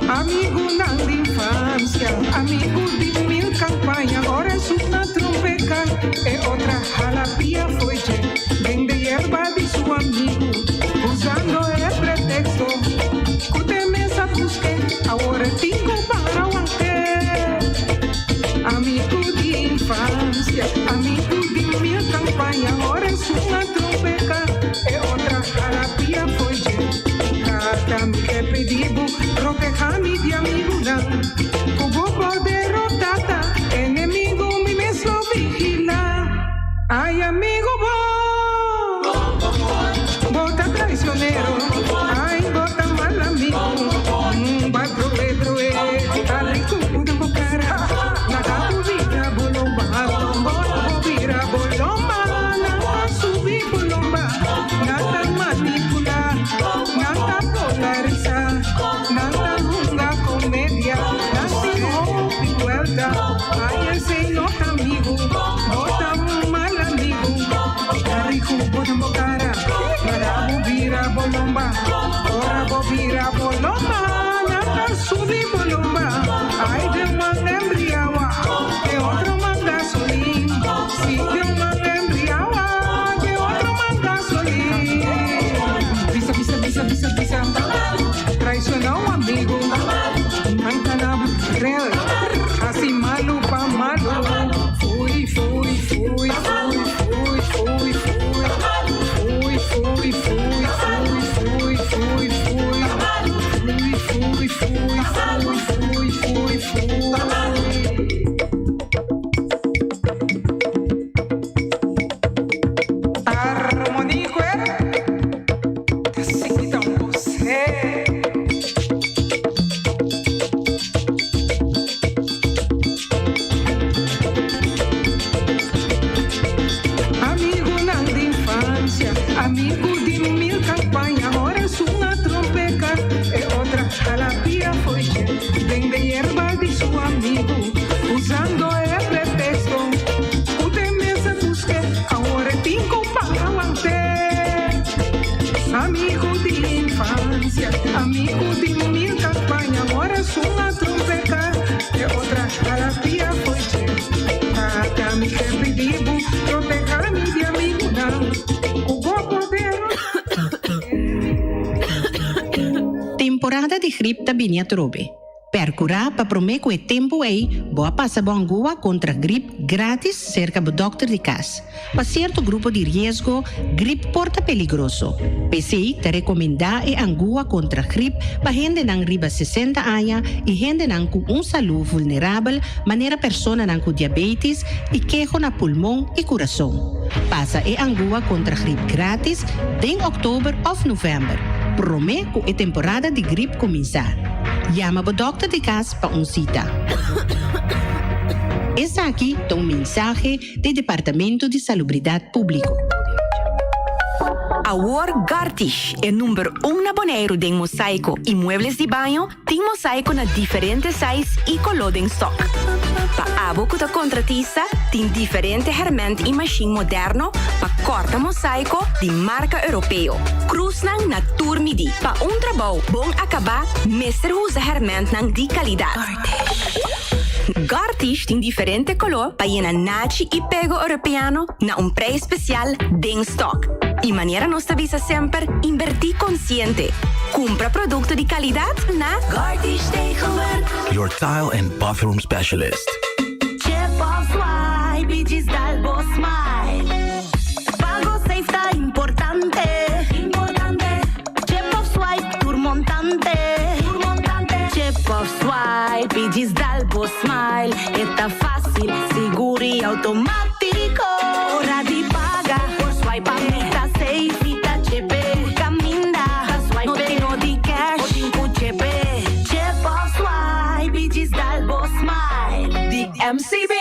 Speaker 7: Amigunan di infancia, amigu di mil campaña, ora e sub na trompeca, e otra. Hala pia fo'i dje den de yerba di su amigu, usando e pretexto ku te mes a busk'é, awor e tin ku para want'é. Amigu di infansia, amigu di mil kampaña, ora e suma trompeká, e otra hala pia fo'i dje. Tata, mi ke pidi bo, protehá mi di amigunan ku bo por derotá, ta enemigu mi mes lo vigilá. Ay amigo bo, bo ta traicionero, ay bo ta mal amigo, mm, bai proe proe, ta rico den bo cara, laga tu bira bo lomba, ora bo bira bo lomba, nan ta subi bo lomba, nan ta manipula, nan ta polarisa, nan ta hunga comedia, nan tin hopi vuelta. Ay esey no ta amigo, bo ta un mal amigo. Ta rico bo den bo cara, laga bo bira bo lomba. Ora bo bira bo lomba, nan ta subi bo lomba. Ay de un man embriawa, de otro man gasolin. Si de un man embriawa, de otro man gasolin. Bisa, bisa, bisa, bisa, bisa, traiciona un amigo. Nan ta na rel. Hasi malu pa malu.
Speaker 8: di grip ta bini atrobe. Percurá pa promé cu e tempu ei bo a pasa bo angua contra grip gratis cerca bo dokter di cas. Pa cierto grupo di riesgo, grip por ta peligroso. P'esei ta recomendá e angua contra grip pa hendenan riba 60 aña y hendenan cu un salú vulnerabel manera personanan cu diabetes y keho na pulmon y curason. Pasa e angua contra grip gratis den october of november, promé cu e temporada di grip cuminsá. Yama bo dòkter di kas pa un sita. Esaki ta un mensahe di Departamento di Salubridat Públiko.
Speaker 9: Awor Gartish, e number un na Boneiru den mosaiko i muebles di baño, tin mosaiko na diferente size i koló den stock. Pa abo ku ta kontratista, tin diferente hèrmènt i mashin moderno pa kòrta mosaiko di marka europeo. Krusnan na tur midí. Pa un trabou bon akabá mester usa hèrmèntnan di kalidat. Gartish tin diferente koló pa yena nachi i pego europeano na un preis spesial den stòk. I manera nos ta bisa semper, inbertí konsiente. Kumpra produkto di kalidat na Gartish Tegelwerk.
Speaker 10: Your tile and bathroom specialist.
Speaker 11: Chip of swipe i djis dal bo smile. Pago safe ta importante. Importante. Chip of swipe tur montante. Tur montante. Chip of swipe i djis dal bo smile. E ta fácil, sigur i automátiko. Ora di paga, por swipe pa mi ta safe. Mi ta chepe, tur kaminda. Ta swipe, no tin no di cash. Bo tin ku chepe. Chip of swipe i djis dal bo smile.
Speaker 12: Di MCB.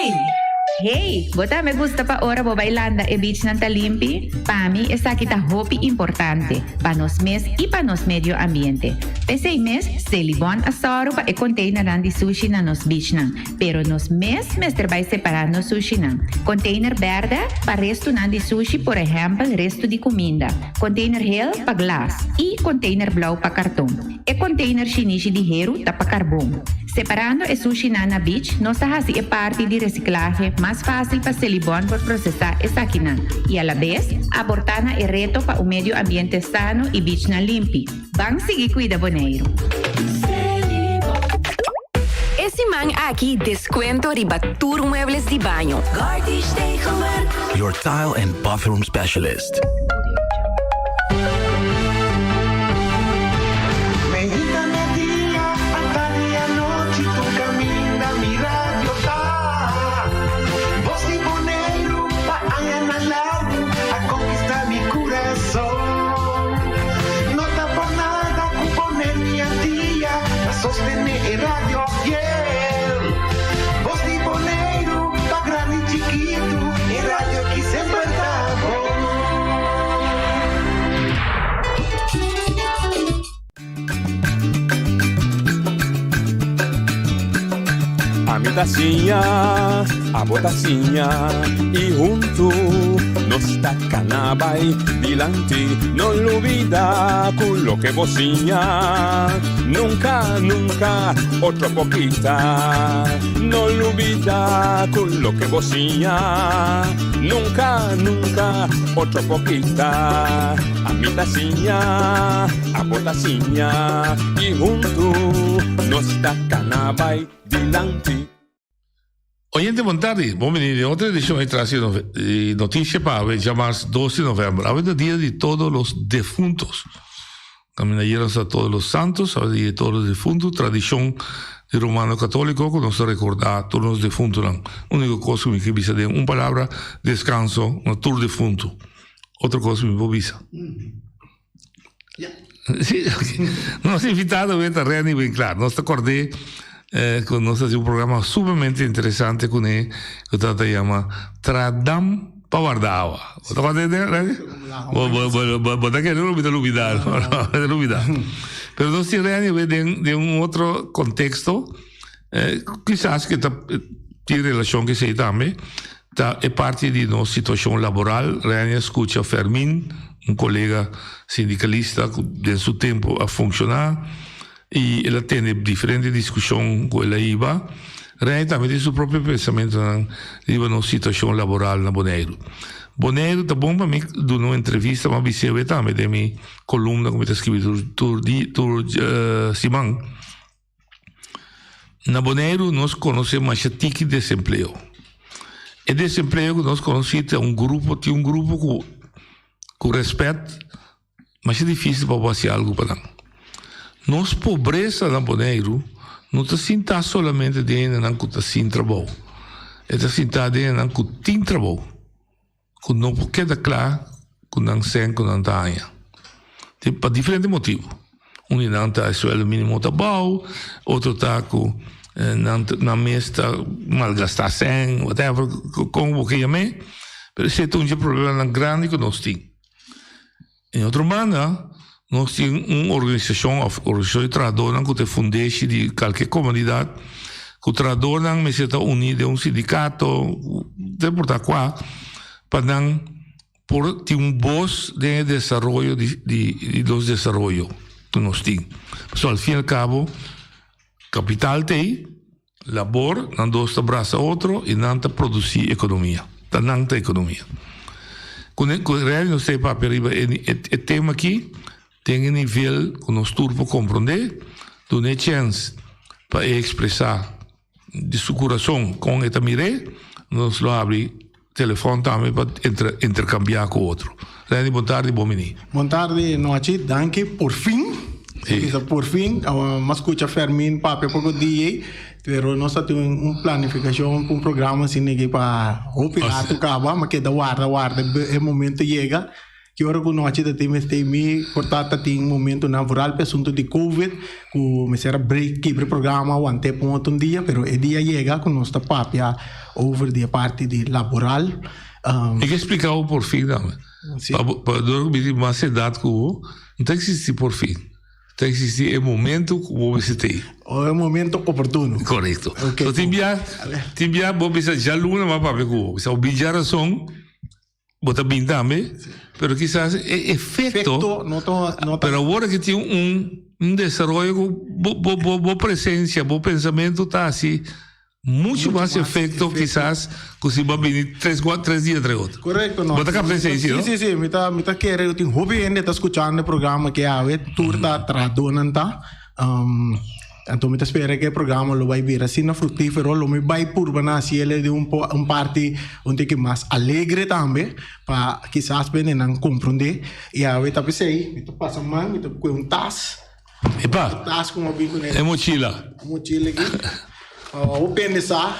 Speaker 12: Hey, bo tambe gusta pa ora bo bai landa e beachnan ta limpi? Pa mi esaki ta hopi importante, pa nos mes i pa nos medio ambiente. P'esei mes, Selibon a sòru pa e containernan di sushi na nos beachnan, pero nos mes mester bai separá nos sushinan. Container bèrdè pa restunan di sushi, por ehèmpel restu di kuminda, container hel pa glas i container blou pa karton. E container shinishi di heru ta pa carbon. Separando e sushinan na beach, nos ta haci e parti di reciclahe mas facil pa Selibon por procesa esakinan y alabes aporta na e reto pa un medio ambiente sano y beachnan limpi. Ban sigui cuida Boneiru!
Speaker 9: E siman aki descuento riba tur muebles di baño.
Speaker 10: Your tile and bathroom specialist.
Speaker 13: Ami ta siña, abo ta siña y huntu nos ta cana bay dilanti. No lubida cu loke bo siña nunca, nunca otro por kita. No lubida cu loke bo siña nunca, nunca otro por kita. Ami ta siña, abo ta siña y huntu nos ta cana bay dilanti.
Speaker 14: Oyente bon tardi, bon bini den otro edicion di Tras di Noticia pa awe djamars dos di november. Awe ta dia di todos los defuntos. Caminda ayer nos ta todos los santos, awe ta dia di todos los defuntos, tradicion di Romano Catolico cu nos ta recorda tur nos defuntonan. Unico cos cu mi ke bisa den un palabra, descanso na tur defunto. Otro cos cu mi por bisa. Sí, nos invitado awe ta Renny Winklaar. Nos ta kord'é ku nos a hasi un programa sumamente interesante kuné ku ta yama Tradam pa warda awa. Bo ta kòrda esei, Renny? Bo, bo, bo, bo, bo ta kere lo mi ta lubidá. Mi ta lubidá. Pero nos tin Renny awe den, den un otro konteksto, kisas ke ta tin relashon ku esei tambe. Ta e parti di nos situacion laboral, Renia scucha Fermin, un colega sindicalista cu den su tempo a funciona y el a tene diferente discusion cu el a hiba. Rei tambe tin su propio pensamentonan riba nos situacion laboral na Boneiru. Boneiru ta bon pa mi duna un entrevista, m'a bis'é awe tambe den mi columna cu mi ta scribi tur tur di tur siman. Na Boneiru nos conoce masha tiki desempleo. E desempleo cu nos conoci ta un grupo, tin un grupo cu cu respet Masha difícil pa bo hasi algu pa nan. Nos pobresa na Boneiru no ta sintá solamente den hendenan ku ta sin trabou. E ta sintá den hendenan ku tin trabou, ku no por keda kla ku nan sèn ku nan ta haña. Tin pa diferente motibu. Un di nan ta e sueldo mínimo ta bou, otro ta ku nan nan mes ta malgastá sèn, whatever, kon bo ke yam'é. Pero esei ta un dje problemanan grandi ku nos tin. En otro banda, nos tin un organisashon òf organisashon di trahadónan ku ta e fundeshi di kalke komunidat, ku trahadónan mester ta uní den un sindikato, no importá kua, pa nan por tin un bos den e desaroyo di di nos desaroyo ku nos tin. Pasobra al fin i al kabo kapital ta ei, Labor, nan dos ta brasa otro i nan ta produsí ekonomia. Ta nan ta ekonomia. Ku ne ku Reni nos ta e papia riba e e tema aki den e nivel ku nos tur por komprondé, duna e chèns pa e ekspresá di su kurason kon e ta mir'é, nos lo habri telefòn tambe pa interkambiá ku otro. Reni, bon tardi, bon bini.
Speaker 3: Bon tardi, Nochi. Danki. Por fin. Sí. Bisa por fin. M'a skucha Fermin papia poko dia ei, pero nos a tin un planifikashon, un programa asina aki pa hopi rato kaba. M'a keda warda, warda e momento yega. Ki ora ku nochi ta tin mester mi por ta ta tin momentonan vooral pa e asunto di covid ku mester a break kibra e programa want'é pa un otro dia pero e dia yega ku nos ta papia over di e parti di laboral.
Speaker 14: Mi ke splika bo porfin tambe. Pa bo pa dor ku mi tin mas edat ku bo no ta existi porfin ta existi e momento ku bo mester ta ei.
Speaker 3: O e momento oportuno.
Speaker 14: Korekto. So tin bia tin bia bo bisa djaluna mi a papia ku bo bisa bo bin djarason. Bo ta bin tambe, pero kisas e efecto,
Speaker 3: Efecto no ta, no ta.
Speaker 14: Pero awor aki tin un, un desaroyo ku bo, bo, bo, bo presencia, bo pensamento ta hasi mucho mas efecto kisas ku si bo a bini tres, tres dia entre otro.
Speaker 3: Correcto, no.
Speaker 14: Bo ta kapta esei, si no?
Speaker 3: Si, si, si. Mi ta, mi ta kere ku tin hopi hende ta skuchando e programa aki awe, tur ta trahadónan ta. Anto mi ta spera ku e programa lo bai bira asina fruktífero, lo mi bai purba na hasi el di un un parti un tiki mas alegre tambe pa kisas bendenan komprondé. I awe ta p'esei mi ta pasa man, mi ta kue un tas.
Speaker 14: Epa!
Speaker 3: Un tas ku mi a bin kuné.
Speaker 14: E mochila.
Speaker 3: E mochila aki. Hopi hende sa.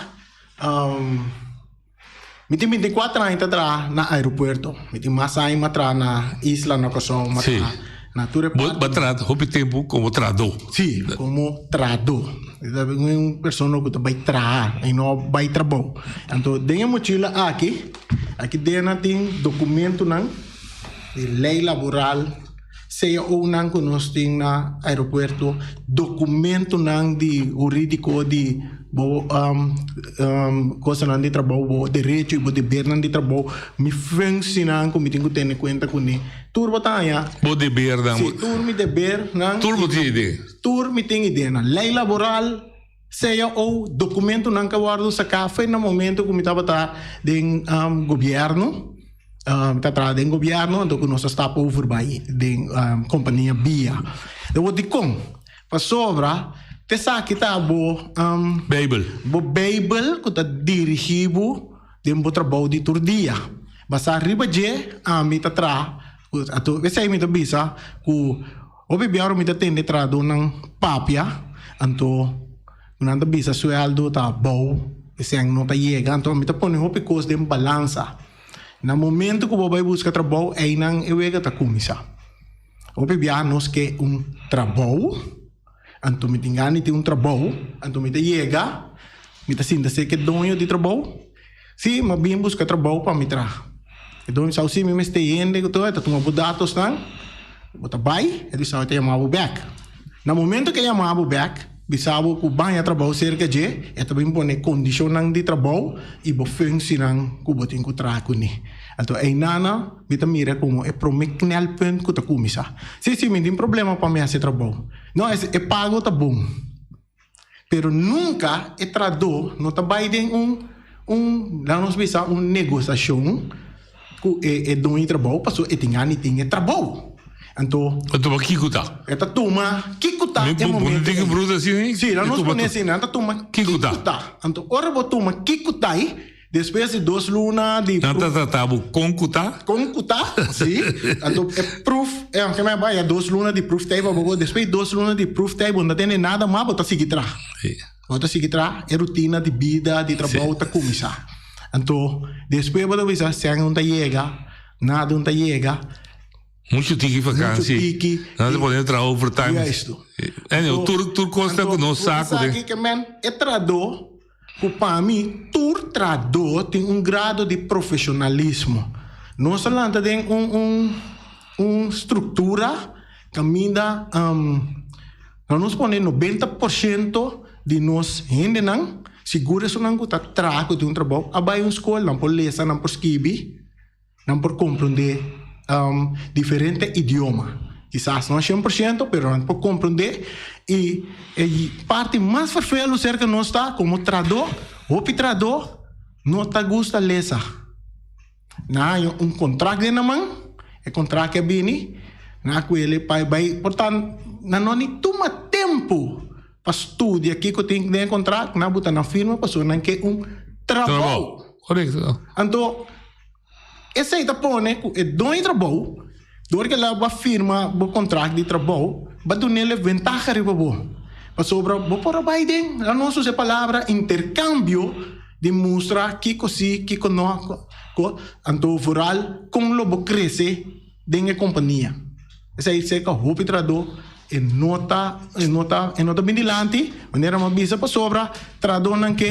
Speaker 3: Mi tin binticuatro aña ta traha na aeropuerto. Mi tin mas aña m'a traha na isla, na Kòrsou, m'a traha na tur e
Speaker 14: parti. Bo a traha hopi tempu komo trahadó.
Speaker 3: Sí, komo trahadó. Mi ta un persona ku ta bai traha i no bai trabou. Anto den e mochila aki, aki den nan tin dokumentunan di lei laboral, CAOnan ku nos tin na aeropuerto, dokumentunan di hurídiko di bo kosanan di trabou, bo derecho i bo debernan di trabou, mi funksienan ku mi tin ku tene kuenta kuné. Tur bo ta haña.
Speaker 14: Bo debernan.
Speaker 3: Sí, tur mi debernan.
Speaker 14: Tur bo tin idea.
Speaker 3: Tur mi tin ideanan. Lei laboral, CAO, dokumentunan ku a wòrdu saká for na momento ku mi tabata den gobièrnu. Mi ta traha den gobièrnu anto ku nos a stap over bai den kompania bia. E word dikon? Pasobra t'esaki ta bo
Speaker 14: Beibel.
Speaker 3: Bo Beibel ku ta dirigí bo den bo trabou di tur dia. Basá riba dje ami ta traha. Anto esei mi ta bisa ku hopi bia ora mi ta tende trahadónan papia anto nan ta bisa suèldo ta abou, esei no ta yega. Anto mi ta pone hopi kos den balansa. Na momento ku bo bai buska trabou, einan e wega ta kuminsá. Hopi biaha nos ke un trabou, anto mi tin gana di tin un trabou, anto mi ta yega, mi ta sinta ser ke doño di trabou. Sí, mi a bin buska trabou pa mi traha. E doño sa, sí, mi mester hende ku tur, e ta tuma bo datosnan, bo ta bai, e bisa bo e ta yama bo bèk. Na momento ku e yama bo bèk, bisa bo ku baña trabou serka dje, e ta bin pone kondishonnan di trabou i bo funksienan ku bo tin ku traha kuné. Anto einana mi ta mira komo e promé knelpunt ku ta kuminsá. Sí, sí, mi tin problema pa mi hasi trabou. No, e pago ta bon. Pero nunka e trahadó no ta bai den un un laga nos bisa un negosiashon ku e e doño di trabou pasobra e tin gana di tin e trabou. Anto.
Speaker 14: E tuma kiko ta?
Speaker 3: E ta tuma kiko ta e momento ei.
Speaker 14: Bruta asina?
Speaker 3: Si, laga nos pone asina, nan ta tuma kiko ta. Anto ora bo tuma kiko ta ei, Despues di dos luna di
Speaker 14: Nan ta trata bo kon ku ta?
Speaker 3: Kon ku ta, si. Anto e proef, e aunke mi a bai a dos luna di proeftijd pa bo, despues di dos luna di proeftijd bo no ta tende nada mas, bo ta sigui traha. Bo ta sigui traha, e rutina di bida, di trabou ta kuminsá. Anto despues bo ta bisa sèn un ta yega, nada un ta yega.
Speaker 14: Mucho tiki vakantie.
Speaker 3: Mucho tiki.
Speaker 14: Nan ta pone traha overtime.
Speaker 3: Juisto.
Speaker 14: Anyway, tur kos ta ku nos sa ku den.
Speaker 3: Anto, esaki ke men e trahadó Ku pa mi tur trahadó tin un grado di profeshonalismo. Nos a lanta den un un un struktura kaminda lo nos pone 90% di nos hendenan, sigur esunnan ku ta traha ku tin un trabou, a bai un skol, nan por lesa, nan por skibi. Nan por comprende diferente idioma. Kisas no 100%, pero nan por comprende. Y e parti mas vervelu cerca nos ta como trahadó, hopi trahadó no ta gusta lesa. Nan haña un contract den nan man, e contract a bini, nan a cuele pa bay, por tanto nan no ni tuma tempo pa studia kico tin den e contract, nan a buta nan firma pasobra nan ke un trabou.
Speaker 14: Correcto.
Speaker 3: Anto, esei ta pone ku e doño di trabou, dor ku el a firma bo kontrakt di trabou, ba dun'el e ventaha riba bo. Pasobra bo por a bai den, laga nos usa e palabra interkambio di mustra kiko si, kiko no, anto vooral kon lo bo krese den e kompania. Esei serka hopi trahadó e no ta e no ta e no ta bin dilanti manera mi a bisa pasobra trahadónan ke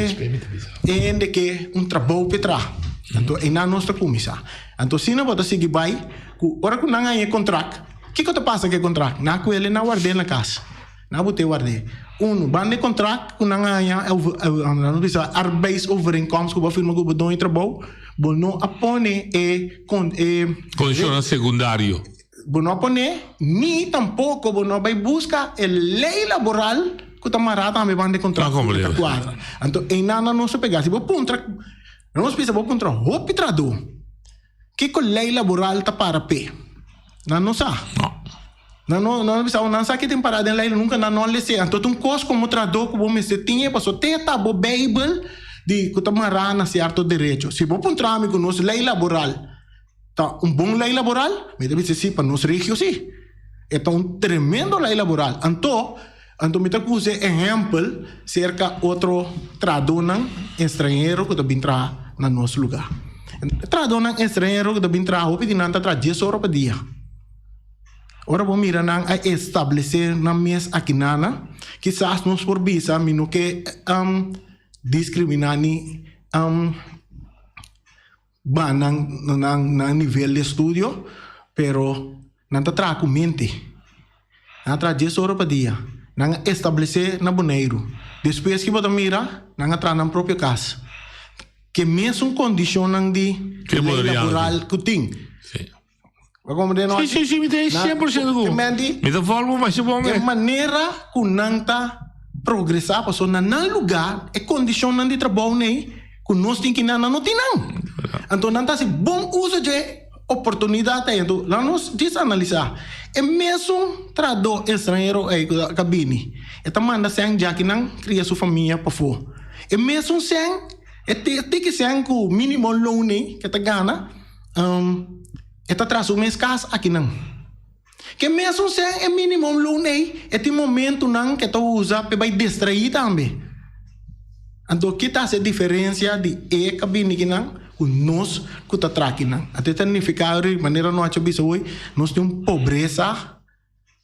Speaker 3: e hende ke un trabou p'e traha. Anto einan nos ta kuminsá. Anto asina bo ta sigui bai ku ora ku nan haña e kontrakt, kiko ta pasa ku e kontrakt? Nan a kuel e nan ward'é na kas. Nan a bot'é ward'é. Unu, banda e kontrakt ku nan a haña nan a bisa arbeidsovereenkomst ku bo a firma ku bo doño di trabou, bo no a pone e kon e.
Speaker 14: Kondishonnan sekundario.
Speaker 3: Bo no a pone, ni tampoko bo no a bai buska e lei laboral ku ta mará tambe banda e kontrakt ku ta kuadra. Anto einan nan nos ta pega. Si bo puntra, nos bisa bo puntra hopi trahadó, kiko lei laboral ta para p'e? Nan no sa. Nan no, nan bisa, nan sa ke tin pará den lei, nunka nan no a les'é. Anto ta un kos komo trahadó ku bo mester tin e pasobra te ta bo beibel di ku ta mará na sierto derecho. Si bo puntra mi ku nos lei laboral Ta un bon ley laboral? Mi ta bisa si, pa nos regio si. E ta un tremendo ley laboral. Anto, anto mi ta usa e ehempel cerca otro trahadónan estranhero cu ta bin traha na nos lugar. E trahadónan estranhero cu ta bin traha, hopi di nan ta traha dies ora pa dia. Ora bo mira nan a establece nan mes akinana, kisas nos por bisa mi no ke discrimina ni Ba nan nan nan nivel di estudio, pero nan ta traha ku mente. Nan a traha dies ora pa dia. Nan a establesé na Boneiru. Despues ki bo ta mira, nan a traha nan propio kas. Ke mesun kondishonnan di lei laboral ku tin. Bo komprende no?
Speaker 14: Sí, sí, sí, mi ta 100% ku. Mi ta volvo masha bon.
Speaker 3: E manera ku nan ta progresá pasobra na nan lugá e kondishonnan di trabou nei ku nos tin ki nan, nan no tin nan. Anto nan ta hasi bon uso dje oportunidat ei. Anto laga nos djis analisá. E mesun trahadó estranhero ei ku a bini, e ta manda sèn djaki nan kria su famia pafó. E mesun sèn, e tiki sèn ku mínimo loon ei ke ta gana, E ta traha su mes kas akinan. Ke mesun sen e minimum loon ei, e tin momentunan ke ta usa p'e bai distraí tambe. Anto ki ta hasi e diferensia di e ka bini kinan ku nos ku ta traha kinan? Anto e ta nifiká ri manera nochi a bisa hoy, nos tin un pobresa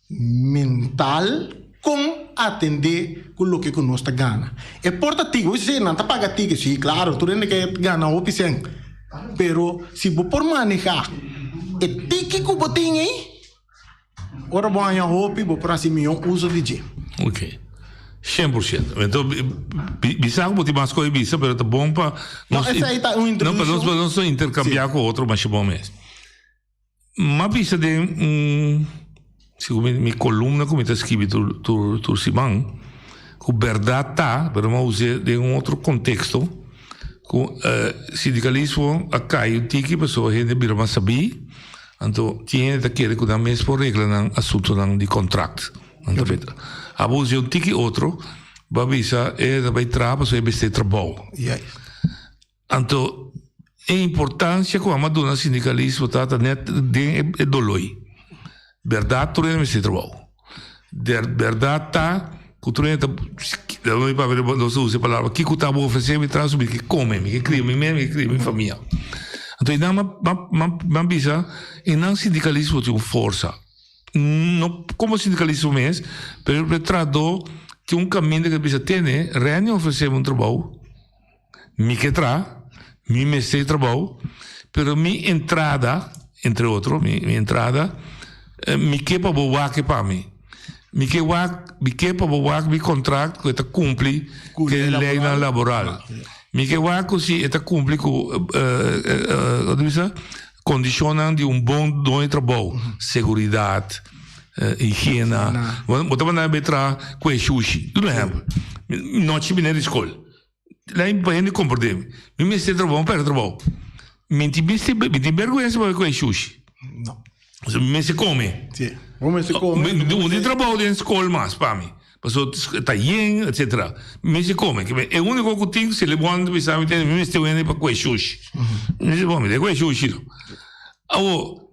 Speaker 3: mental kon atendé ku loke ku nos ta gana. E por ta tiki, bo bisa si nan ta paga tiki, si klaro tur hende ke gana hopi sèn, pero si bo por manehá e tiki ku bo tin ei, ora bo haña hopi bo por hasi mihó uso di dje.
Speaker 14: Ok, 100%. Enton bisa ku bo tin mas kos di bisa, pero ta bon pa
Speaker 3: nos, No, esei ta un
Speaker 14: introdukshon. No, pa nos interkambiá ku otro masha bon mes. M'a bisa den un, segun mi, mi columna cu mi ta scribi tur, tur, tur siman. ku bèrdat ta, pero mi a us'é den un otro konteksto, ku sindikalismo a kai un tiki pasobra hende a bira mas sabí, anto tin hende ta kere ku nan mes por regla nan asuntunan di kontrakt. Nan ta beta. Abo us'é un tiki otro, bo a bisa e ta bai traha pasobra e mester trabou. Anto e importancia cu amo a duna sindicalismo ta ta net den e doloi. Berdad tur hende mester trabao. Berdad ta cu tur hende ta, mi papia nos ta usa e palabra, kico ta bo ofrece mi traha mi ke come, mi ke cria mi mes, mi ke cria mi famia. Anto einan m'a bisa, einan sindicalismo tin un forsa. No como sindicalismo mes, pero e trahador tin un caminda cu ta bisa, tene, Renny ofrece mi un trabao. Mi ke traha, mi mester trabou, pero mi entrada, entre otro, mi mi entrada, mi ke pa bo wak e pa mi. Mi ke wak, mi ke pa bo wak mi kontrakt ku e ta kumpli ku e leinan laboral. Mi ke wak ku si e ta kumpli ku, ku ta bisa, kondishonnan di un bon doño di trabou, seguridat, higiena. Bo ta manda mi traha ku e shushi, duna ehèmpel. Nochi bini di skol. Lai pa hende komprendé mi. Mi mester trabou, mi perde trabou. Mi tin mester, mi tin bergwensa pa bai kohe shushi.
Speaker 3: No.
Speaker 14: Pasobra mi mester kome.
Speaker 3: Si, bo mester kome.
Speaker 14: Un di trabou den skol mas pa mi. Pasobra ta yen, etsetera. Mi mester kome. E uniko ku tin, si Lebon ta bisa mi, mi mester un hende pa kohe shushi. Mi di, bon, mi ta kohe shushi. Awor.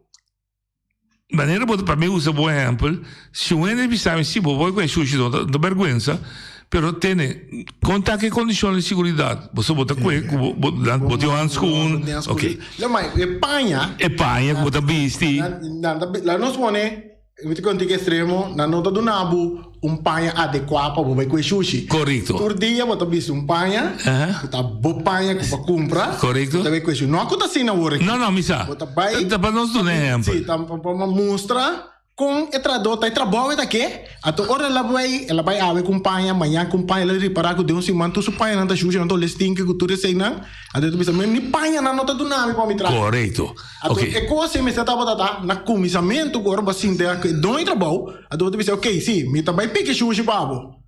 Speaker 14: Manera bo ta pa mi usa bo ehempel, si un hende bisa mi si bo por ku e sushi no ta no ta bergwensa, pero tene kon ta ku e kondishon di seguridat, bo sa bo ta kue ku bo bo nan bo tin un handskoen, ok.
Speaker 3: No ma e paña.
Speaker 14: E paña ku bo ta bisti.
Speaker 3: Nan ta laga nos pone, mi ta konta ki ekstremo, nan no ta duna bo un paña adekuá pa bo bai ku e shushi.
Speaker 14: Korekto.
Speaker 3: Tur dia bo ta bisti un paña ku ta bo paña ku bo a kumpra.
Speaker 14: Korekto.
Speaker 3: Bo ta bai ku e shushi. No ku ta asina awor aki.
Speaker 14: No, no, mi sa.
Speaker 3: Bo ta bai.
Speaker 14: Ta pa nos duna ehèmpel.
Speaker 3: Si, ta pa mustra kon e trahadó ta e trabou e ta ke. Anto ora el a bai, el a bai awe ku un paña, mañan ku un paña, el a ripará ku den un siman tur su pañanan ta shushi, nan ta ole stinki ku tur eseinan. Anto e ta bisa, mi ni pañanan no ta duna mi pa mi traha.
Speaker 14: Korekto.
Speaker 3: Anto e kos ei mester tabata ta na kuminsamentu ku ora bo a sinti ku e doño di trabou. Anto bo ta bisa, ok, si, mi ta bai piki shushi pa bo.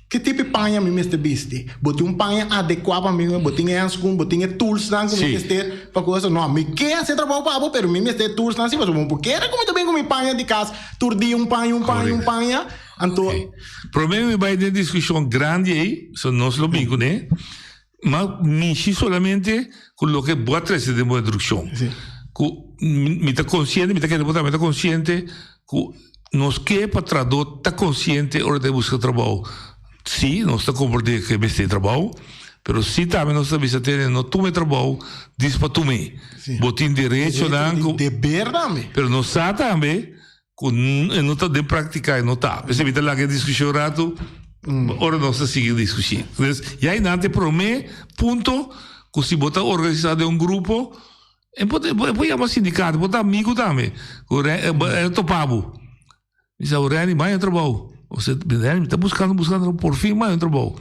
Speaker 3: Ki tipo di paña mi mester bisti? Bo tin un paña adekuá pa mi? Bo tin e hanskun? Bo tin e toolsnan ku mi mester pa ku eso? No, mi ke hasi e trabou pa bo, pero mi mester e toolsnan si, pasobra bo por kere ku mi ta bin ku mi paña di kas tur dia, un paña, un paña, un paña. Anto.
Speaker 14: Promé mi bai den diskushon grandi ei, so nos lo bin kuné, ma mishi solamente ku loke bo a trese den bo introdukshon. Ku mi ta konsiente, mi ta kere bo tambe ta konsiente ku nos ke pa trahadó ta konsiente ora ta buska trabou. Sí, nos ta komprendé ku e mester trabou, pero sí tambe nos ta bisa tene no tuma e trabou dis pa tum'é. Bo tin derechonan ku.
Speaker 3: Deber tambe.
Speaker 14: Pero nos sa tambe Ku e no ta den praktika e no ta. P'esei mi ta laga e diskushon ratu ora nos ta sigui diskushí. Entonces ya einan ta e promé punto ku si bo ta organisá den un grupo e por e por yama sindikato, e por ta amigu tambe ku e topa bo. Bisa bo Renny bai un trabou. Ose Renny mi ta buskando buskando por fin bai un trabou.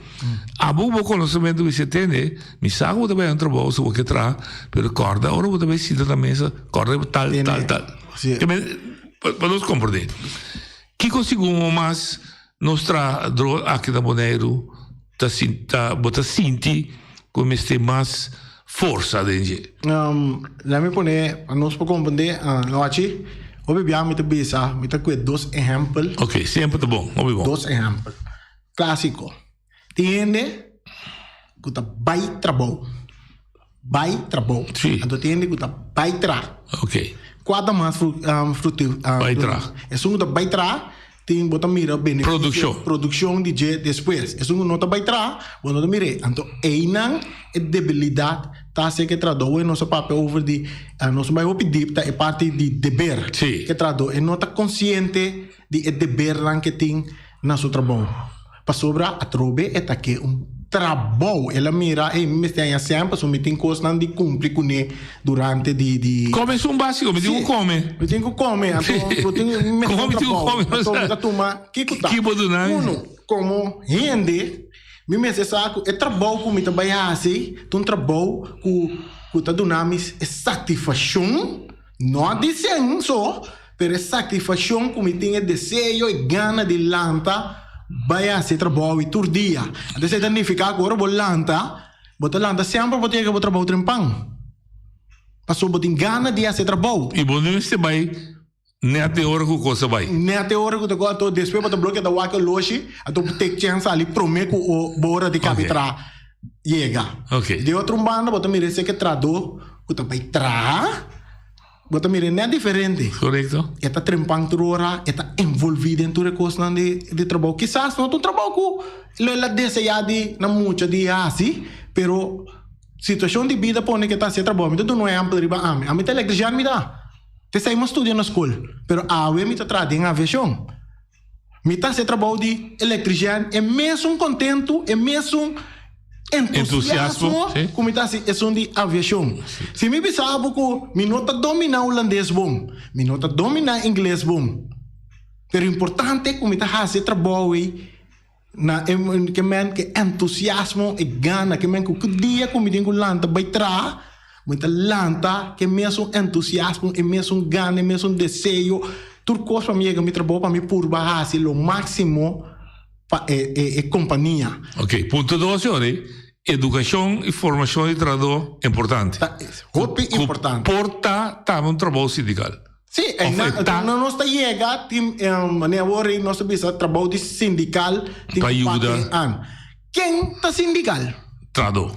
Speaker 14: Abo ku bo konosementu mi si tende mi sa ku bo ta bai un trabou si bo ke traha pero kòrda ora bo ta bai sinta na mesa kòrda tal tal tal. Pa nos komprendé, kiko segun bo mas nos trahadó aki na Boneiru ta ta bo ta sinti ku mester mas forsa den dje?
Speaker 3: Laat mi pone pa nos por komprendé, Nochi, hopi bia mi ta bisa, mi ta kue dos ehèmpel.
Speaker 14: Ok, semper ta bon, hopi bon.
Speaker 3: Dos ehèmpel klásiko. Tin hende ku ta bai trabou, bai trabou.
Speaker 14: Sí.
Speaker 3: Anto tin hende ku ta bai traha.
Speaker 14: Ok.
Speaker 3: Kua ta mas fru, fruti,
Speaker 14: Bai traha.
Speaker 3: Esun ku ta bai traha tin bo ta mira benefisio.
Speaker 14: Produkshon.
Speaker 3: Produkshon di dje despues. Esun ku no ta bai traha, bo no ta mir'é. Anto einan e debilidat ta hasi ku e trahadó. Nos a papia over di, nos a bai hopi dip ta e parti di deber.
Speaker 14: Sí.
Speaker 3: Ku e trahadó e no ta konsiente di e debernan ku e tin na su trabou. Pasobra atrobe e ta ke un trabou. El a mira, ey, mi mester haña sèn pasobra mi tin kosnan di kumpli kuné durante di di.
Speaker 14: Kome esun básiko, mi tin ku kome.
Speaker 3: Mi tin ku kome, anto bo tin mi mester un trabou. Anto mi ta tuma kiko ta.
Speaker 14: Ki bo duna mi?
Speaker 3: Uno, komo hende, mi mester sa ku e trabou ku mi ta bai hasi ta un trabou ku ku ta duna mi e satisfashon, no di sèn so, pero e satisfashon ku mi tin, e deseo, e gana di lanta. bai hasi trabou tur dia. Anto esei ta nifiká ku ora bo lanta, bo ta lanta semper bo ta yega bo trabou trempan. Pasobra bo tin gana di hasi trabou.
Speaker 14: I bo no mester bai nèt e ora ku kos a bai.
Speaker 3: Nèt e ora ku ta kos, anto despues bo ta bloke ta wak e oloshi, anto bo take chèns sali promé ku bo ora di kabi traha yega. Di otro un banda bo ta mira esei ke trahadó ku ta bai traha. Bo ta mira e net diferente.
Speaker 14: Korekto.
Speaker 3: E ta trempan tur ora, e ta envolví den tur e kosnan di di trabou. Kisas no ta un trabou ku lo el a deseá di na mucha di hasi, pero situashon di bida pone ku e ta hasi e trabou. Mi ta duna un ehèmpel riba ami. Ami ta elektrisian mi ta. T'esei mi a studia na skol, pero awe mi ta traha den aviashon. Mi ta hasi e trabou di elektrisian e mesun kontentu, e mesun entusiasmo ku mi ta hasi esun di aviashon. Si mi bisa bo ku mi no ta dominá hulandes bon, mi no ta dominá ingles bon, pero importante ku mi ta hasi e trabou ei na e ke men ke entusiasmo, e gana, ke men ku ku dia ku mi tin ku lanta bai traha, mi ta lanta ke mesun entusiasmo, e mesun gana, e mesun deseo, tur kos pa mi yega mi trabou pa mi purba hasi lo máksimo pa e e e kompania.
Speaker 14: Ok, punto dos yori, edukashon i formashon di trahadó importante.
Speaker 3: Ta hopi importante.
Speaker 14: Ku por ta tambe un trabou sindikal.
Speaker 3: Sí,
Speaker 14: Of
Speaker 3: e
Speaker 14: e ta.
Speaker 3: na nos ta yega tin manera awor nos ta bisa trabou di sindikal tin
Speaker 14: Pa
Speaker 3: ku
Speaker 14: yuda.
Speaker 3: papia an. Ken ta sindikal?
Speaker 14: Trahadó.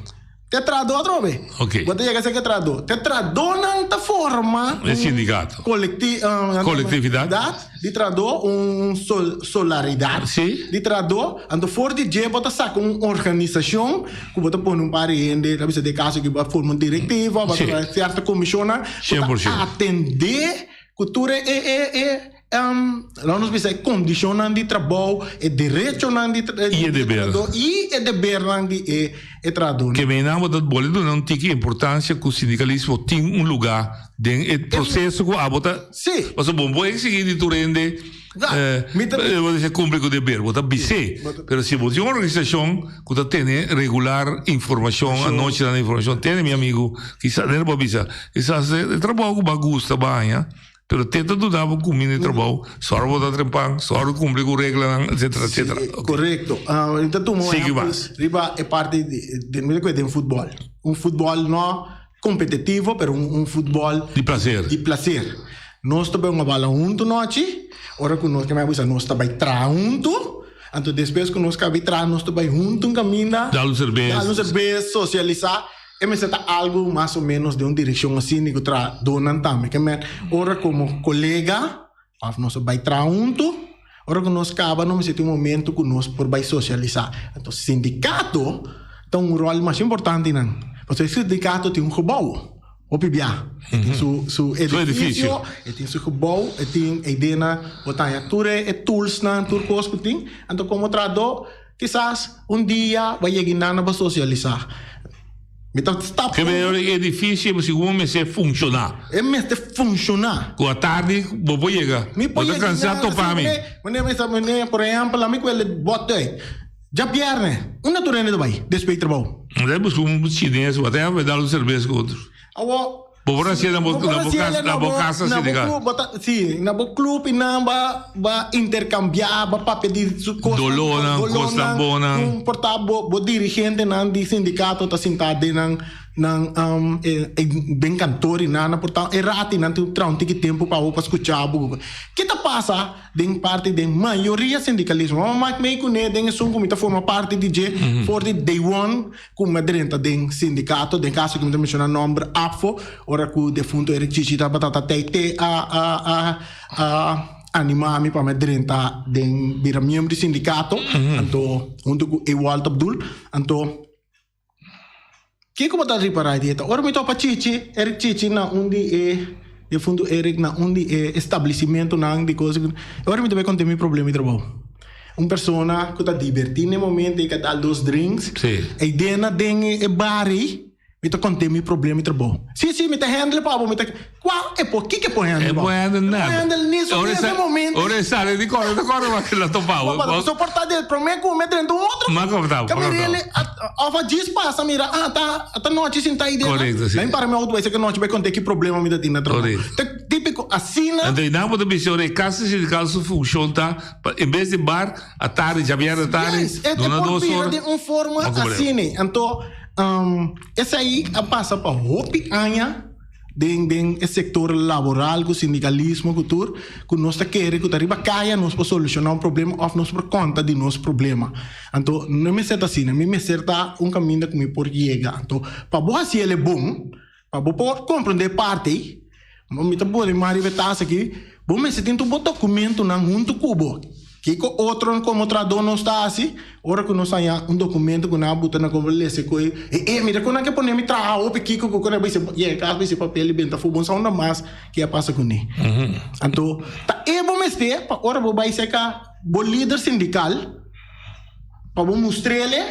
Speaker 3: Te trahadó atrobe.
Speaker 14: Ok.
Speaker 3: Bo ta yega ser ke trahadó. Te trahadónan ta forma
Speaker 14: E
Speaker 3: un
Speaker 14: sindikato.
Speaker 3: kolekti
Speaker 14: Kolektividat.
Speaker 3: di trahadó, un sol solaridat
Speaker 14: Sí.
Speaker 3: di trahadó. Anto for di dje bo ta saka un organisashon ku bo ta pone un par di hende, ta bisa den kaso aki bo a forma un direktiva, bo a
Speaker 14: Sí.
Speaker 3: traha sierto komishonnan ku ta
Speaker 14: 100%.
Speaker 3: atendé ku tur e e e e Laat nos bisa e kondishonnan di trabou, e derechonan di
Speaker 14: I e deber.
Speaker 3: trahadó i e debernan di e e trahadónan.
Speaker 14: Ke mei nan bo ta bole duna un tiki importansia ku sindikalismo tin un lugá den e proseso ku abo ta.
Speaker 3: Sí.
Speaker 14: Pasobra bo no por eksigí di tur hende
Speaker 3: Mi ta.
Speaker 14: bo ta bisa kumpli ku deber, bo ta bis'é. Pero si bo tin un organisashon ku ta tene regular informashon, anochinan informashon, tene mi amigu, kisas, nera bo a bisa, kisas e trabou ku bo a gusta bo a haña. Pero te ta duda bo cuminda y trabou, sòru bo ta trempan, sòru cumpli cu reglanan, etcetera, etcetera.
Speaker 3: Sí,
Speaker 14: Ok.
Speaker 3: correcto. Ah, mi ta tuma un
Speaker 14: Sigui
Speaker 3: ehempel
Speaker 14: mas.
Speaker 3: riba e parti di, di, mi recuerda den futbol. Un futbol no competitivo, pero un, un futbol
Speaker 14: Di placer.
Speaker 3: di placer. Nos ta bai hunga bala hunto nochi, ora cu nos, ke mi a bisa, nos ta bai traha hunto, anto despues cu nos caba di traha, nos ta bai hunto un caminda,
Speaker 14: Dal un cerbes.
Speaker 3: dal un cerbes, socialisa. E mester ta algu mas o ménos den un direkshon asina ku trahadónan tambe. Ke men ora komo kolega òf nos a bai traha huntu, ora ku nos kaba nos mester tin un momentu ku nos por bai sosialisá. Anto sindikato ta un ròl masha importante nan, pasobra e sindikato tin un gebou hopi bia. E tin su su edifisio, e tin su gebou, e tin eidenan bo ta haña tur e toolsnan, tur kos ku tin. Anto komo trahadó Kisas un dia bo a yega inana pa sosialisá. Mi ta stap.
Speaker 14: Ke mehor e edifisio e segun mester funshoná.
Speaker 3: E mester funshoná.
Speaker 14: Ku atardi bo por yega.
Speaker 3: Mi por
Speaker 14: Bo ta
Speaker 3: yega
Speaker 14: kansá
Speaker 3: inana
Speaker 14: topa mi.
Speaker 3: Meneer, meneer, meneer, por ehèmpel, ami ku el bòt ei. Djabièrnè, unda tur hende ta bai despues di trabou?
Speaker 14: Nan ta buska un chines, whatever, dal un serbes ku otro.
Speaker 3: Awor,
Speaker 14: Bo por hasié na bo
Speaker 3: Bo por
Speaker 14: na bo
Speaker 3: hasié
Speaker 14: kas na bo kasa
Speaker 3: na
Speaker 14: si
Speaker 3: bo
Speaker 14: di ka.
Speaker 3: club, bo ta si, na bo club i nan ba ba interkambiá, ba papia di su kosnan,
Speaker 14: Dolónan, kosnan
Speaker 3: dolónan,
Speaker 14: bonan.
Speaker 3: ku por ta bo bo dirigentenan di sindikato ta sintá den nan nan e e den kantor i nan nan por ta e ratu i nan tin traha un tiki tempu pa bo pa skuchá bo. Ke ta pasa? Den parti den mayoria sindikalismo. Mama mak mei kuné den esun ku mi ta forma parti di dje for di day one ku mi a drenta den sindikato, den kaso ku mi ta menshoná nòmber APFO, ora ku defunto Eric Chichi tabata ta tei te a a a a animá mi pa mi a drenta den bira miembro di sindikato, anto huntu ku Ewald Abdul, anto. Kiko bo ta ripará di e ta? Ora mi topa Chichi, Eric Chichi na un di e defuntu Eric na un di e establisimentonan di kos, e ora mi ta bai konta mi problema di trabou. Un persona ku ta dibertí na e momento ei ka dal dos drinks, ei den na den e bar ei, mi ta konta mi problema di trabou. Sí, sí, mi ta handle pa bo, mi ta. Kua e por? Kiko e por handle
Speaker 14: E por handle nada.
Speaker 3: E por handle ni su
Speaker 14: Ora
Speaker 3: mes e momento.
Speaker 14: Ora e sali di kore, ta kore mas la topa bo.
Speaker 3: Pa soporta del prome ku me drenta un otro.
Speaker 14: Ma komta,
Speaker 3: Ka mi rele of a djis pasa mira ah ta ta nochi sinta ahi den.
Speaker 14: Korekto, si.
Speaker 3: Mi para mi auto bai seki nochi bai konta ki problema mi ta tin na trabou.
Speaker 14: Korekto.
Speaker 3: Ta típiko. típiko asina.
Speaker 14: Anto nan bo ta bisa ora e kasa sindikal su funshon ta pa en bes di bar atardi djabièrnè atardi
Speaker 3: Yes, e
Speaker 14: duna
Speaker 3: por
Speaker 14: dos
Speaker 3: bira
Speaker 14: ora.
Speaker 3: den un forma
Speaker 14: Bo komprende.
Speaker 3: asina. Anto esei a pasa pa hopi aña den den e sektor laboral ku sindikalismo ku tur ku nos ta kere ku ta riba kaya nos por solushoná un problema òf nos por konta di nos problema. Anto no mester ta asina, mi mester ta un kaminda ku mi por yega. Anto pa bo hasi el e bon, pa bo por komprondé parti, mi ta pone mas riba e tas aki, bo mester tin tur bo dokumentonan huntu ku bo. Kiko otro komo trahadó nos ta hasi ora ku nos haña un dokumento ku nan a buta na komo lesa ku e e mira ku nan ke pone mi traha hopi kiko ku nan bisa yega kas bisa e papel i benta fu bo sa unda mas ke a pasa kuné. Anto ta e bo mester pa ora bo bai seka bo lider sindikal pa bo mustr'ele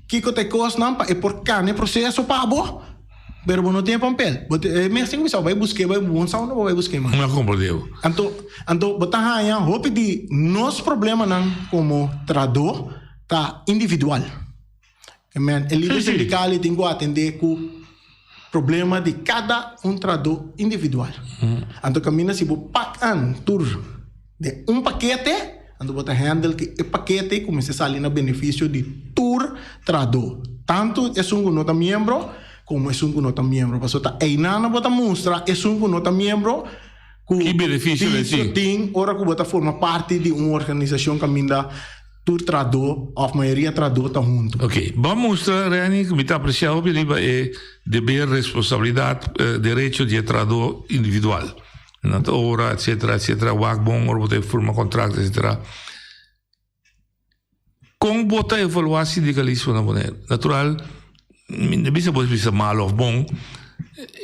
Speaker 3: kiko ta e kosnan pa e por kana e proseso pa bo. Pero bo no tin e pampel. Bo e mes tin ku bisa bo bai busk'é, bai bon sa unda bo bai busk'é mas.
Speaker 14: No komprendé bo.
Speaker 3: Anto, anto bo ta haña hopi di nos problemanan komo trahadó ta individual. E men, e lider sindikal e tin ku atendé ku problema di kada un trahadó individual. Anto kaminda si bo pak an tur den un pakete, anto bo ta handle ku e pakete ku mester sali na benefisio di tur trahadó, tantu esun ku no ta miembro komo esun ku no ta miembro. Pasobra ta einan bo ta mustra esun ku no ta miembro ku
Speaker 14: Ki benefisio le tin.
Speaker 3: tin ora ku bo ta forma parti di un organisashon kaminda tur trahadó òf mayoria trahadó ta huntu.
Speaker 14: Oké, bo a mustra, Renny, ku mi ta apresiá hopi riba e deber, responsabilidat, derecho di e trahadó individual. Nan ta ora, etcetera, etcetera, wak bon ora bo ta firma kontrakt, etcetera. Kon bo ta evaluá sindikalismo na Boneiru? Natural, mi no bisa bo bisa malo òf bon.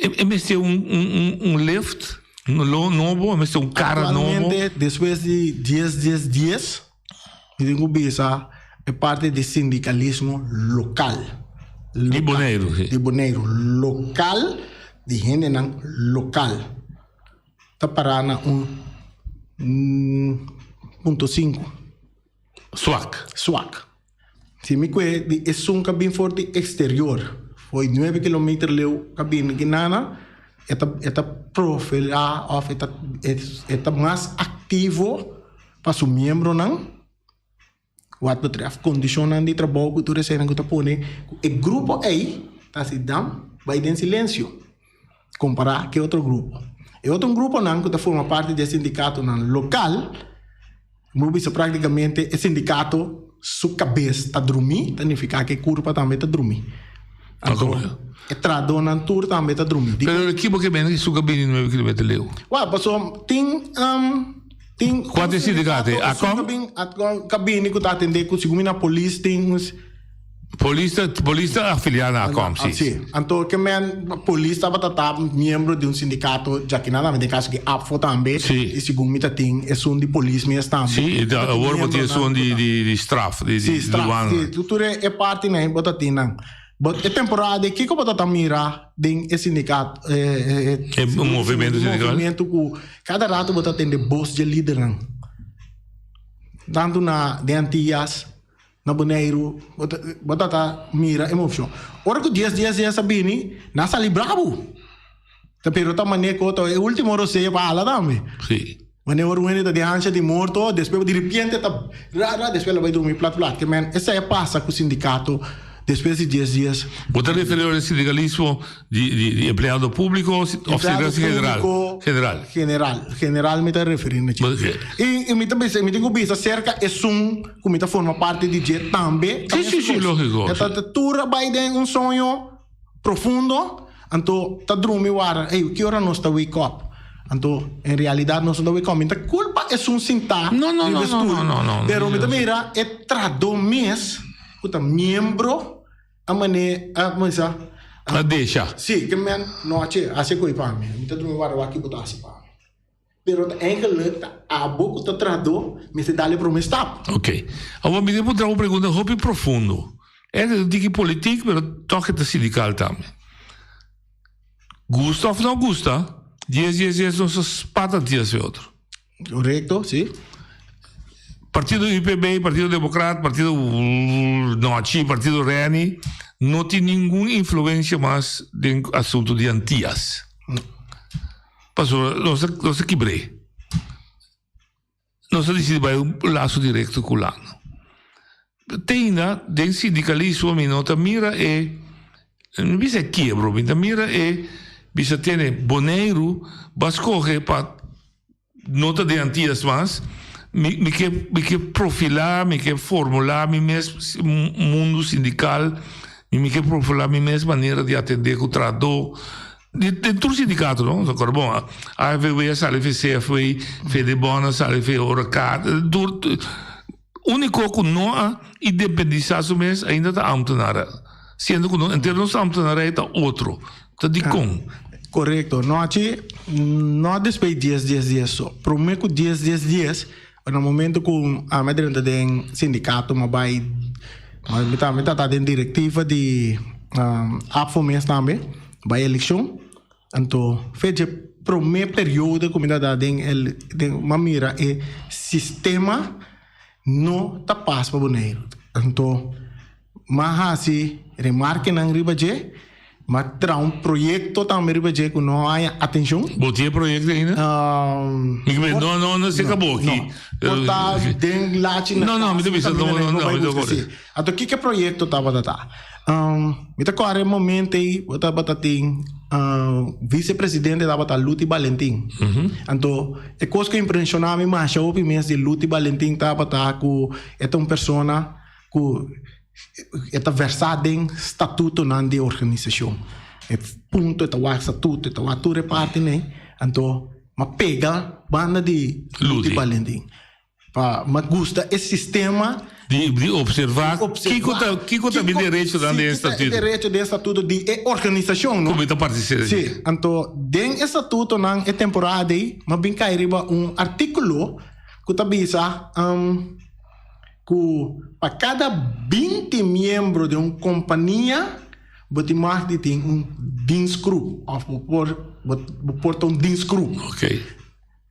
Speaker 14: E mester un un un lift nobo, e mester un kara nobo.
Speaker 3: Aktualmente, despues di dies dies dies, mi tin ku bisa e parti di sindikalismo lokal.
Speaker 14: Di Boneiru, si.
Speaker 3: Di Boneiru, lokal, di hendenan lokal. Ta pará na un punto sinku.
Speaker 14: Swak.
Speaker 3: Swak. Si mi kue di esun ka bin for di eksterior, for nuebe kilometer leu ka bini Guinana, e ta e ta profelá òf e ta e ta mas aktivo pa su miembronan wat betreft kondishonnan di trabou ku tur eseinan ku ta pone ku e grupo ei ta hasi dam bai den silensio kompará ku e otro grupo. E otro gruponan ku ta forma parti di e sindikatonan lokal. Bo bisa práktikamente e sindikato su kabes ta drumí, ta nifiká ku e kurpa tambe ta drumí. Anto e trahadónan tur tambe ta drumí.
Speaker 14: Pero ki bo ke mende su kabini nuebe kilometer leu?
Speaker 3: Wèl, pasobra tin tin
Speaker 14: Kua ta e sindikato? E Akom?
Speaker 3: Akom kabini ku ta atendé ku segun mi na polis tin un.
Speaker 14: Polis ta polis ta afiliá na Akom, si.
Speaker 3: Si. Anto ke men polis tabata ta miembro di un sindikato djakinan tambe den kaso di APFO tambe.
Speaker 14: Si.
Speaker 3: I segun mi ta tin esun di polis mes tambe.
Speaker 14: Si, i awor bo tin esun di di di straf, di
Speaker 3: Si, straf,
Speaker 14: douane.
Speaker 3: si. Tur tur e partinan bo ta tin nan. But e temporada ei kiko bo ta ta mira den e sindikato
Speaker 14: E movimento sindikal?
Speaker 3: Movimento ku kada rato bo ta tende bos dje lidernan. Tantu na den Antillas. Na Boneiru bo ta bo ta ta mira e movishon. Ora ku dies dies dies a bini, nan a sali brabu. Ta pero ta mane ku otro e ultimo rosea pa hala tambe.
Speaker 14: Sí.
Speaker 3: Mane ora un hende ta den hansha di morto, despues di ripiente ta ra ra despues el a bai drumi plat plat. Ke men esei a pasa ku sindikato despues di dies dies.
Speaker 14: Bo ta referi ora sindikalismo Di, di, di empleado público of
Speaker 3: Empleado
Speaker 14: general?
Speaker 3: público,
Speaker 14: General.
Speaker 3: General, general mi ta referí na dje. I, i mi ta bisa, mi tin ku bisa serka esun ku mi ta forma parti di dje tambe.
Speaker 14: Sí, sí, sí, lógico.
Speaker 3: E ta tur a bai den un soño profundo, anto ta drumi wara, ey, ki ora nos ta wake up? Anto, en realidat nos no ta wake up. Mi ta kulpa esun sintá
Speaker 14: No, no,
Speaker 3: riba
Speaker 14: no,
Speaker 3: e stoel.
Speaker 14: no, no, no, no.
Speaker 3: Pero mi ta mira e trahadó mes ku ta miembro A mane a kuminsá.
Speaker 14: A desha.
Speaker 3: Sí, ke men nochi hasi e koi pa mi. Mi ta drumi warda wak ki bo ta hasi pa mi. Pero ta eigenlijk ta abo ku ta trahadó mester dal e promé stap.
Speaker 14: Ok. Awor mi tin puntra un pregunta hopi profundo. E ta un tiki politik pero tòg e ta sindikal tambe. Gusta òf no gusta, dies dies dies nos ta spata dies e otro.
Speaker 3: Korekto, si.
Speaker 14: Partido UPB, Partido Democraat, Partido Nochi, Partido Renny no tin ningun influencia mas den asunto di Antillas. Pasobra nos nos a kibr'é. Nos a disidí bai un laso direkto ku Hulanda. Te ainda den sindikalismo mi no ta mira e, mi bisa e kiebro, mi ta mira e bisa tene Boneiru ba skohe pa no ta den Antias mas, mi mi ke mi ke profilá, mi ke formulá mi mes mundu sindikal, mi ke profilá mi mes manera di atendé ku trahadó. Den tur sindikato no, ta acorda bon, AFW a sali fe CFW, Fedebon a sali fe Horeca, tur, unico cu no a independisa su mes ainda ta ambtenaren, siendo cu enter nos ambtenarij ta otro, ta dicon?
Speaker 3: Corecto, no haci, no a despey dies dies dies so, prome cu dies dies dies, na momento cu ami a drenta den sindicato mi a bay, mi ta mi ta den directiva di APFO mes tambe. Bai elekshon, anto fe dje promé periodo ku mi ta da den el den m'a mira e sistema no ta pas pa Boneiru. Anto m'a hasi remarkenan riba dje, m'a traha un proyekto tambe riba dje ku no a haña atenshon.
Speaker 14: Bo tin e proyekto ainda? Mi ke no no no se kabó aki.
Speaker 3: No, por ta den lachi na
Speaker 14: No no mi ta bisa no no no mi ta kore.
Speaker 3: Anto kiko e proyekto tabata ta? Mi ta kòrda e momento ei bo tabata tin visepresidente tabata Luti Balentin. Anto e kos ku impreshoná mi masha hopi mes di Luti Balentin tabata ku e ta un persona ku e ta versá den statutonan di e organisashon. E punto e ta wak statuto, e ta wak tur e partinan. Anto m'a pega banda di Luti Balentin. Pa mi gusta e sistema.
Speaker 14: Di di observa kiko ta kiko ta mi derechonan den e statuto.
Speaker 3: Si derecho den e statuto di e organisashon no.
Speaker 14: Ku mi ta partisipa.
Speaker 3: Si, anto den e statutonan e temporada ei mi a bin kai riba un artíkulo ku ta bisa ku pa kada binti miembro den un kompania bo tin mag di tin un dienstgroep òf bo por bo por ta un dienstgroep.
Speaker 14: Oké.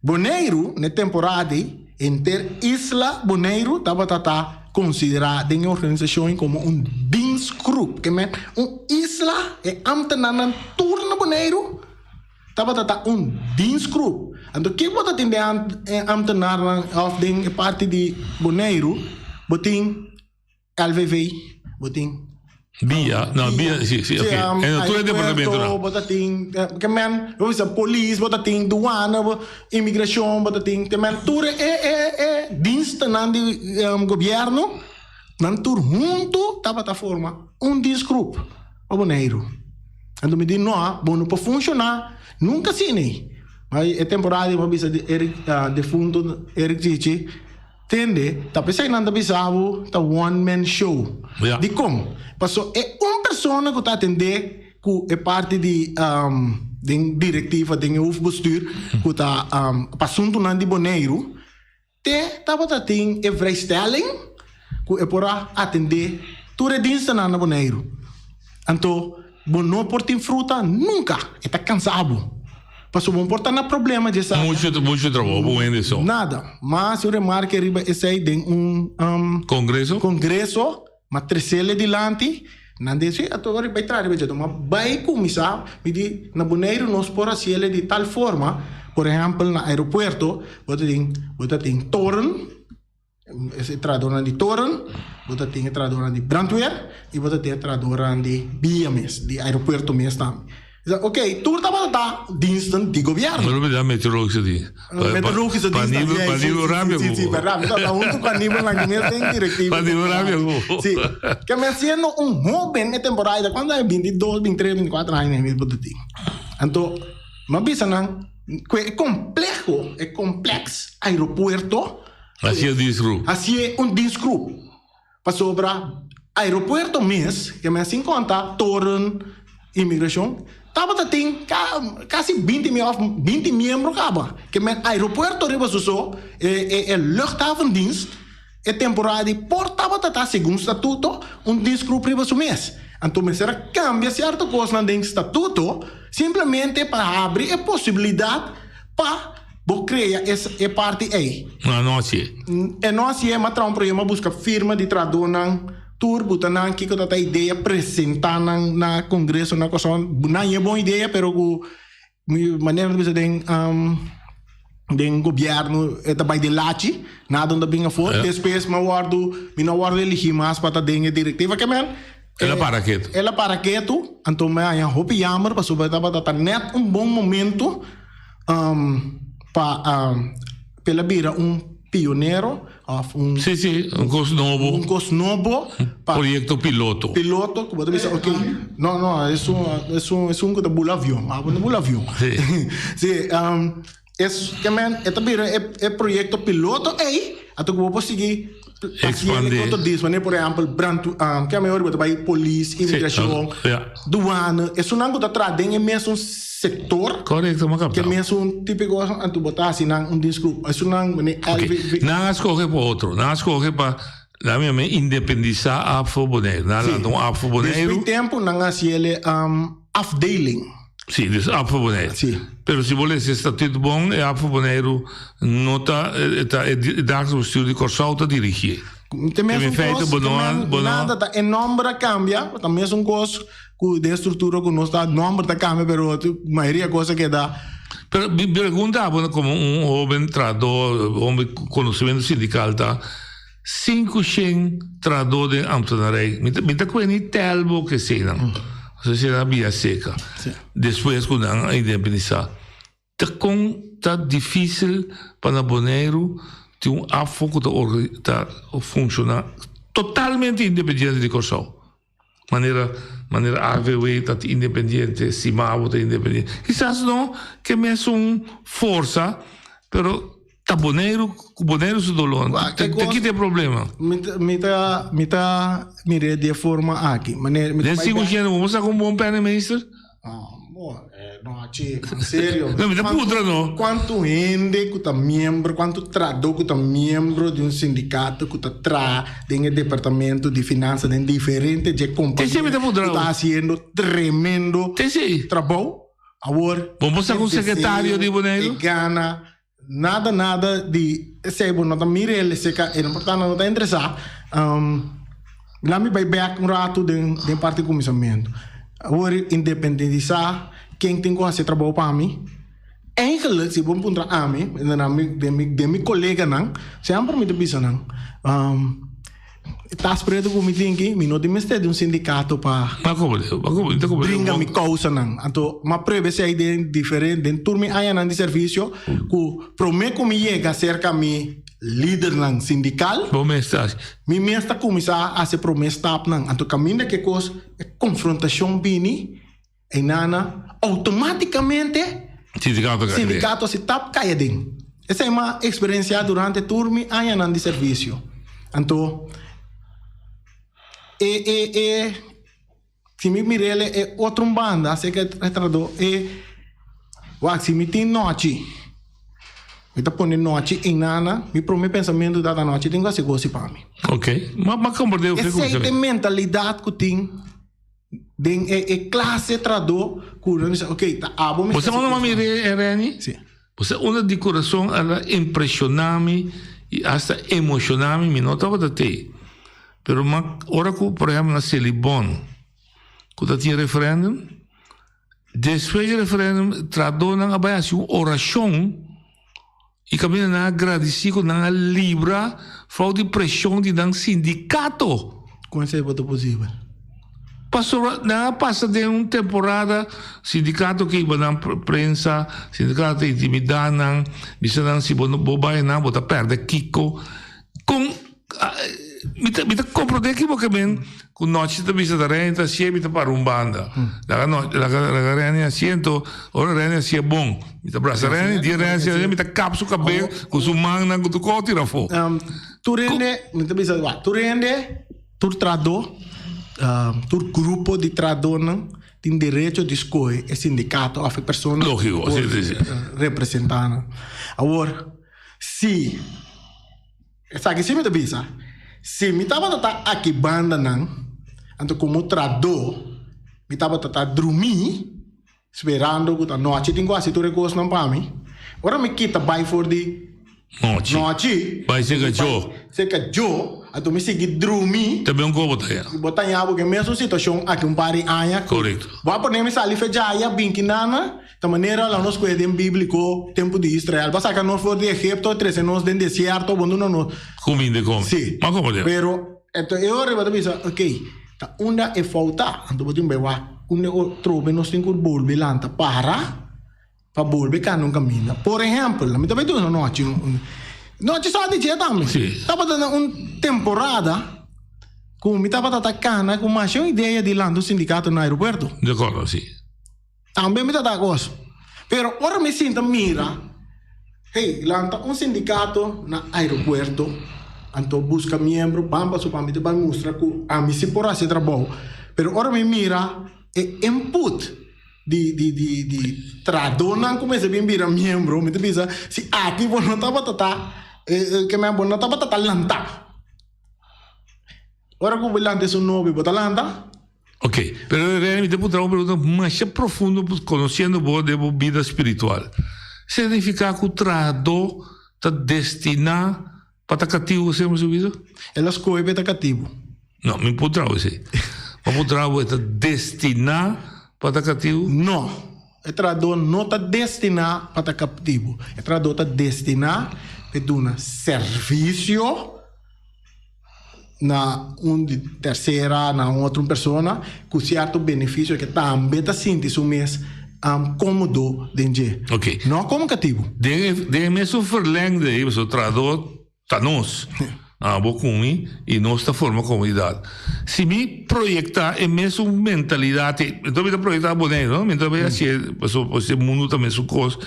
Speaker 3: Boneiru, n'e temporada ei, henter isla Boneiru tabata ta konsiderá den e organisashon ei komo un dienstgroep. Ke men, un isla, e ámtenarnan tur na Boneiru tabata ta un dienstgroep. Anto ke bo ta tin den e ámtenarnan òf den e parti di Boneiru? Bo tin. LVV, bo tin.
Speaker 14: Bia, no, bia, si, si, ok. En no tur e departamento nan.
Speaker 3: Bo ta tin, ke men, bo bisa polis, bo ta tin douane, bo, imigrashon, bo ta tin, ke men tur e, e, e dienstennan di gobierno, nan tur huntu tabata forma un dienstgroep pa Boneiru. Anto mi di no, bo no por funshoná nunka asina ei. Ma e temporada ei bo a bisa di Eric, defunto Eric Chichi. Tende, ta p'esei nan ta bisa bo ta one man show. Dikon? Paso e un persona ku ta atendé ku e parti di den direktiva, den e hoofdbestuur, ku ta pa asuntunan di Boneiru, te tabata tin e vrijstelling ku e por a atendé tur e dienstennan na Boneiru. Anto bo no por tin fruta nunka, e ta kansa bo. Pasobra bo por ta na problema dje sa.
Speaker 14: Mucho mucho trabou bo hende so.
Speaker 3: Nada. Mas un remarke riba esei den un
Speaker 14: Congreso?
Speaker 3: Congreso, ma tresele dilanti, nan den si ato ora bai traha riba dje. Ma bai kuminsá, mi di na Boneiru nos por hasiele di tal forma, por ehèmpel na aeropuerto bo ta tin bo ta tin toren. E trahadornan di toren, bo ta tin e trahadornan di brandweer y bo ta tin e trahadornan di via mes, di aeropuerto mes tambe. Bisa, ok, tur tabata ta diensten di gobierno.
Speaker 14: Pero mi da meteorologische dienst.
Speaker 3: Meteorologische dienst
Speaker 14: tambe. Pa nivel rabia
Speaker 3: Sí, sí, verdad. Mi tabata hunto cu Aníbal nan mes den directiva.
Speaker 14: Pa nivel rabia cu.
Speaker 3: Sí. Ke mi siendo un hoben e temporada, cuando ai 22, 23, 24 aña mi bo ta tin. Anto, mi a bisa nan cu e compleho, e complex aeropuerto,
Speaker 14: Hasié dienstgroep.
Speaker 3: Hasié un dienstgroep. Pasobra aeropuerto mes, ke men sin konta toren, imigrashon, tabata tin kasi binti mi òf binti miembro kaba. Ke men aeropuerto riba su so, e e luchthavendienst, e temporada di por tabata ta segun statuto un dienstgroep riba su mes. Anto mester a kambia sierto kosnan den statuto simplemente pa habri e posibilidat pa Bo crea es e parti ey.
Speaker 14: No, no hacié.
Speaker 3: E no hacié, ma traha un proyecto, ma busca firma di trahadornan, tur buta nan kico ta ta idea, presenta nan na congreso na Corsou. Nan e bon idea, pero cu Mi manera ta bisa den um, den gobierno e ta bai den lachi, nada no ta bin afor.
Speaker 14: Ja.
Speaker 3: Despues mi a wordo, mi no a wordo eligi mas pa ta den e directiva ke men.
Speaker 14: El a para ketu.
Speaker 3: El a para ketu, anto mi a haña hopi jammer pasobra tabata ta net un bon momento um, pa um, pa el a bira un pionero of un
Speaker 14: Sí, sí, un kos nobo.
Speaker 3: Un kos nobo.
Speaker 14: Pa proyecto piloto.
Speaker 3: Piloto, ku bo ta bisa, ok, no, no, es un, es un, es un ku ta bula avion, abo no bula avion.
Speaker 14: Sí.
Speaker 3: Sí, um, es, ke men, e ta bira e, e proyecto piloto ei, anto ku bo por sigui
Speaker 14: Expande.
Speaker 3: Otro dis, wanneer por ehempel brand, um, ke mehor bo ta bai polis, inmigracion,
Speaker 14: Sí, ja.
Speaker 3: douane, esunnan ku ta traha den e mesun sector.
Speaker 14: Correcto, m'a
Speaker 3: Ke
Speaker 14: captao.
Speaker 3: mesun típico anto bo ta hasi nan un disgroep. Esunnan wanneer
Speaker 14: Ok,
Speaker 3: LVV.
Speaker 14: Nan a scoge pa otro. Nan a scoge pa, laat mi yama, independisa ABVO Boneiru. Nan a
Speaker 3: Sí.
Speaker 14: lanta un ABVO Boneiru.
Speaker 3: Despues tempo nan a hasi ele um, afdeling.
Speaker 14: Sí, dus ABVO Boneiru.
Speaker 3: Sí.
Speaker 14: Pero si bo lesa e statuut bon, e ABVO Boneiru no ta, e ta e dagelijks bestuur di Kòrsou ta dirigié.
Speaker 3: Te mesun
Speaker 14: In feite,
Speaker 3: kos,
Speaker 14: bo no a-
Speaker 3: te men-
Speaker 14: bo no a-
Speaker 3: nada ta, e nomber a cambia, ta mesun kos ku den structura ku nos ta, nomber ta cambia, pero mayoria kos a keda.
Speaker 14: Pero mi pregunta abo como un hoben trahador, hombre cu conocimiento sindical ta, 500 trahador den ambtenarij, mi ta, mi ta kue ni tel bo ke eseinan. Pasobra eseinan a bia seka. Despues ku nan a independisá. Ta kon ta difísil pa na Boneiru tin un afo ku ta orga, ta funshoná totalmente independiente di Kòrsou. Manera, manera AVW ta independiente, Simabo ta independiente. Kisas no ke mesun forsa, pero ta Boneiru ku Boneiru su doló.
Speaker 3: Wak,
Speaker 14: Te, te kita e problema.
Speaker 3: Mi ta, mi ta, mi ta mir'é di e forma aki. Manera, mi ta
Speaker 14: Den
Speaker 3: bai
Speaker 14: siku
Speaker 3: bek.
Speaker 14: shende, bo sa ku un bon penningmeester?
Speaker 3: Bo, eh, no, achi, en serio.
Speaker 14: No, mi ta putra no.
Speaker 3: Kuantu hende ku ta miembro, kuantu trahadó ku ta miembro di un sindikato ku ta traha den e departamento di finansa den diferente dje kompania
Speaker 14: Te si mi ta putra
Speaker 3: ku ta hasiendo tremendo
Speaker 14: Te si.
Speaker 3: trabou. Awor,
Speaker 14: Bo por sa ku un
Speaker 3: e deseo,
Speaker 14: sekretario di Boneiru?
Speaker 3: e gana, nada nada di esei bo no ta mira el esei e no por ta no ta interesá. Um, laat mi bai bek un rato den den parti kuminsamentu. Awor independisá ken tin ku hasi trabou pa mi. Eigenlijk si bo puntra ami, den mi den mi den mi koleganan, semper mi ta bisa nan, um, e tas pretu ku mi tin aki, mi no tin mester di un sindikato pa
Speaker 14: Ma komo de, ma komo, ta komo de.
Speaker 3: bringa mi kousanan. Anto m'a prueba esei den diferente den tur mi añanan di servisio ku promé ku mi yega serka mi lidernan sindikal,
Speaker 14: Bo mes ta hasi.
Speaker 3: mi mes ta kuminsá hasi e promé stapnan. Anto kaminda ku e kos, e konfrontashon bini, einana outomátikamente
Speaker 14: Sindikato ka
Speaker 3: sindikato hasi tap kai aden. Esei m'a eksperensiá durante tur mi añanan di servisio. Anto e e e si mi mir'el e otro un banda, así ke e trahadó e wak si mi tin nochi, mi ta pone nochi einana, mi promé pensamentu ta ta nochi tin ku hasi gosi pa mi.
Speaker 14: Ok, ma ma komprendé
Speaker 3: Esei ta e mentalidat ku tin den e e klase trahadó ku nan bisa ok ta abo
Speaker 14: Bo
Speaker 3: mester
Speaker 14: sa
Speaker 3: hasi
Speaker 14: unda m'a
Speaker 3: kos pa mi.
Speaker 14: mir'é, Renny?
Speaker 3: Si.
Speaker 14: Bo sa unda di kurason a la impreshoná mi i asta emoshoná mi, mi no tabata tei. Pero m'a ora ku por ehèmpel na Selibon ku ta tin referèndum, despues di referèndum trahadónan a bai hasi un orashon i kaminda nan a gradisí ku nan a libra for di preshon di nan sindikato.
Speaker 3: Kon esei por ta posibel?
Speaker 14: Pasobra nan a pasa den un temporada, sindikato ke iba nan prensa, sindikato ta intimidá nan, bisa nan si bo no bo bai nan bo ta pèrdè kiko. Kon mi ta mi ta komprondé ki bo ke men ku nochi ta bisa ta Reni ta hasié mi ta para un banda. Laga no laga laga Reni hasié anto ora Reni hasié bon mi ta brasa Reni dia Reni hasié mi ta kap su kabel ku su mannan ku tur kos tira afó.
Speaker 3: Tur hende mi ta bisa wak tur hende Tur trahadó, tur grupo di trahadónan tin derecho di skohe e sindikato òf e persona ku
Speaker 14: Lógiko,
Speaker 3: por
Speaker 14: sí, sí, sí.
Speaker 3: representá nan. Awor, si, esaki sí mi ta bisa, si mi tabata ta aki banda nan, anto komo trahadó mi tabata ta drumí, sperando ku ta nochi tin ku hasi tur e kosnan pa mi, ora mi kita bai for di.
Speaker 14: Nochi.
Speaker 3: Nochi.
Speaker 14: Bai seka djo.
Speaker 3: Seka djo, anto mi sigui drumi.
Speaker 14: Tambe un ko bo ta haña.
Speaker 3: Bo ta haña bo ku e mesun situashon aki un par di aña.
Speaker 14: Korekto.
Speaker 3: Bo a pone mi sali fe djaya bin kinana, ta manera la nos kohe den bíbliko tempu di Israel. Bo a saka nos for di Egipto, trese nos den desierto, bo duna nos.
Speaker 14: Kuminda kome.
Speaker 3: Si.
Speaker 14: Ma komo den.
Speaker 3: Pero, anto e ora bo ta bisa, okey, ta unda e fout ta? Anto bo tin bai wak unda e trobe nos tin ku bolbe lanta para. Pa bolbe kanda un kaminda. Por ehèmpel, mi ta bai duna nochi un nochi sa di dje tambe. Tabata na un temporada ku mi tabata ta kana ku masha un idea di lanta un sindikato na aeropuerto.
Speaker 14: Di akordo, si.
Speaker 3: Tambe mi ta ta kos. Pero ora mi sinta mira, hey, lanta un sindikato na aeropuerto, anto buska miembro, bamba su pa mi ta bai mustra ku ami si por hasi e trabou. Pero ora mi mira e input di di di di trahadónan ku mester bin bira miembro, mi ta bisa si aki bo no tabata ta ke men bo no tabata ta lantá. Ora ku bo lanta esun nobi bo ta lanta?
Speaker 14: Ok, pero Rene mi ta puntra un pregunta masha profundo konosiendo bo den bo bida spiritual. Signifiká ku trahadó ta destiná pa ta katibu semper su bida?
Speaker 3: El a skohe pa e ta katibu.
Speaker 14: No, mi puntra bo esei. Mi puntra bo e ta destiná pa ta katibu?
Speaker 3: No, e trahadó no ta destiná pa ta katibu. E trahadó ta destiná pa e duna servisio na un di tersera, na un otro persona ku sierto benefisio ke tambe ta sinti su mes kómodo den dje.
Speaker 14: Ok.
Speaker 3: No komo katibu.
Speaker 14: Den e den e mesun verlengde ei pasobra trahadó ta nos. Abo ku mi i nos ta forma komunidat. Si mi proyektá e mesun mentalidat ei, enton mi ta proyektá Boneiru, no? Mi ta bay hasié pasobra e mundu ta mesun kos.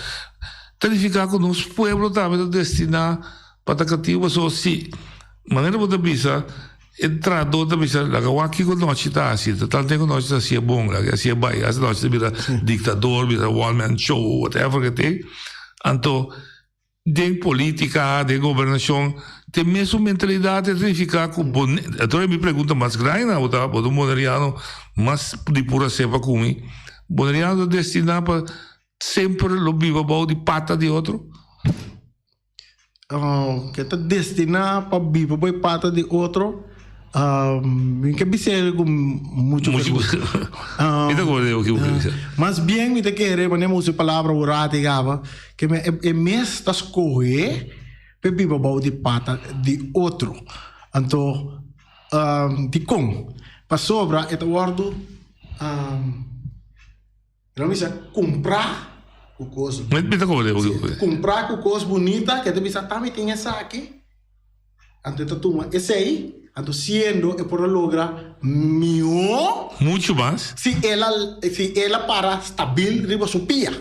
Speaker 14: Ta nifiká ku nos pueblo tambe ta destiná pa ta katibu pasobra si manera bo ta bisa e trahadó ta bisa laga wak kiko nochi ta hasi ta tal tempo nochi ta hasié bon laga hasié bai hasta nochi ta bira diktador bira one man show whatever ke tin anto den politika den gobernashon te mesun mentalidat ta signifiká ku bo anto mi pregunta mas grandi na bo ta bo ta un boneriano mas di pura sepa ku mi boneriano ta destiná pa semper lo biba bou di pata di otro?
Speaker 3: Ke ta destiná pa biba bo e pata di otro, mi ke bisa el ku muchu fervor.
Speaker 14: Mi ta kore oki bo ke bisa.
Speaker 3: Mas bien mi ta kere, manera mi usa e palabra un rato i kaba, ke e mes ta skohe pa e biba bou di pata di otro. Anto, dikon? Pasobra e ta wòrdu. Nan bisa kumprá ku kos.
Speaker 14: Mi ta komo de.
Speaker 3: Kumprá ku kos bunita ke ta bisa ta mi tin esaki. Anto e ta tuma esei, anto siendo e por a logra mihó.
Speaker 14: Muchu mas.
Speaker 3: Si el a si el a para stabil riba su pia.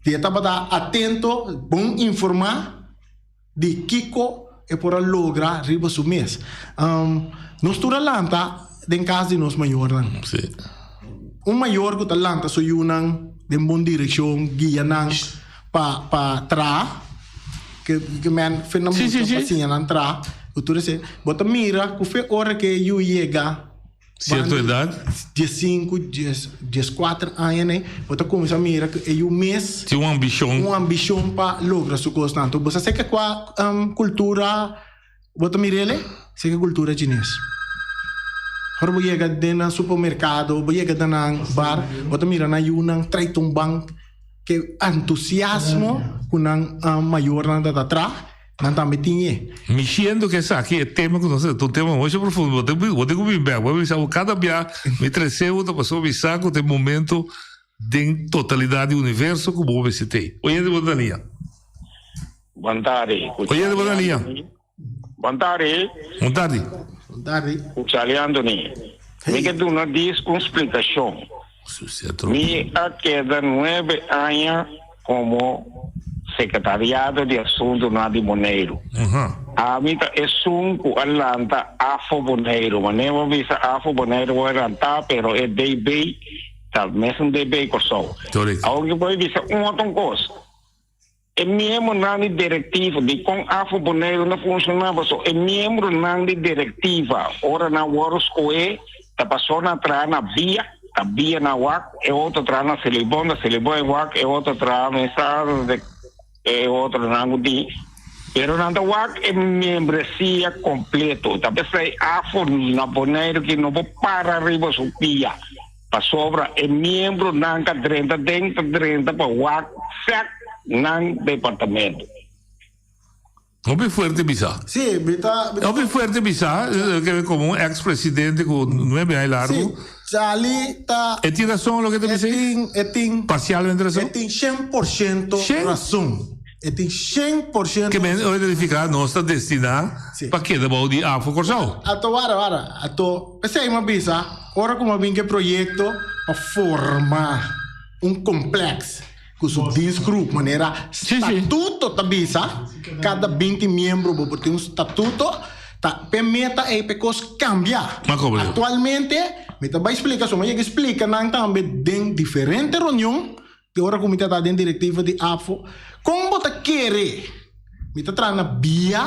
Speaker 3: Di e tabata atento, bon informá di kiko e por a logra riba su mes. Nos tur a lanta den kas di nos mayornan. Un mayor ku ta lanta su yunan den bon direkshon, guia nan pa pa traha, ke ke men fe nan mucha pa siña nan traha, ku tur esei, bo ta mira ku fe ora ke e yu yega
Speaker 14: Cierto edad.
Speaker 3: Diesinku, dies, dieskuater aña nei, bo ta kuminsá mira ku e yu mes.
Speaker 14: Tin un ambishon.
Speaker 3: Un ambishon pa logra su kosnan. Anto bo sa seka kua kultura bo ta mira el'e? Seka kultura chines. Ora bo yega den nan supermerkado, bo yega den nan bar, bo ta mira nan yunan trae tumban ke entusiasmo ku nan mayornan ta ta traha. Nan tambe tin e.
Speaker 14: Mi siento ku esaki e tema ku nos ta un tema mucho profundo. Bo tin bo tin ku bin bek. Bo bisa bo kada bia mi trese bo ta pasobra mi sa ku ta e momento den totalidat di universo ku bo mester tei. Oyente bo ta liña.
Speaker 15: Bon tardi.
Speaker 14: Oyente bo ta liña.
Speaker 15: Bon tardi.
Speaker 14: Bon tardi.
Speaker 3: Bon tardi.
Speaker 15: Ku Charlie Anthony. Mi ke duna dis un splikashon. Mi a keda nuebe aña komo sekretariado di asuntunan di Boneiru. Ami ta esun ku a lanta Afo Boneiru. Manera bo bisa Afo Boneiru bo a lanta pero e DB ta mesun DB Kòrsou. Awor mi por bisa un otro kos. E miembronan di direktiva dikon Afo Boneiru no funshoná pasobra e miembronan di direktiva ora nan wòrdu skohé ta pasó nan traha na bia, ta bia nan wak, e otro traha na Selibon, na Selibon e wak, e otro traha mesa, e otro nan ku tin. Pero nan ta wak e membresia kompleto. Ta p'esei AFO na Boneiru ki no por para riba su pia. Pasobra e miembronan ka drenta den ta drenta pa wak sèk nan departamento.
Speaker 14: Hopi fuerte bisa.
Speaker 3: Sí, mi ta.
Speaker 14: Hopi fuerte bisa, ke komo un ex presidente ku nuebe aña largu.
Speaker 3: Sí, Charlie ta.
Speaker 14: E tin rason loke ta bisa?
Speaker 3: E tin, e tin.
Speaker 14: Parsialmente rason?
Speaker 3: E tin 100% rason. E tin 100%.
Speaker 14: Ke men ora identifiká nos ta destiná pa keda bou di AFO Kòrsou.
Speaker 3: Ato wara wara, ato p'esei mi a bisa ora ku mi a bin ku e proyekto pa forma un kompleks ku su dienstgroep manera statuto ta bisa, kada 20 miembro bo por tin un statuto, ta p'e meta ei p'e kos kambia. Aktualmente mi ta bai splika, so mi a yega splika nan tambe den diferente reunion. Di ora ku mi ta ta den direktiva di APFO, kon bo ta kere mi ta traha na bia,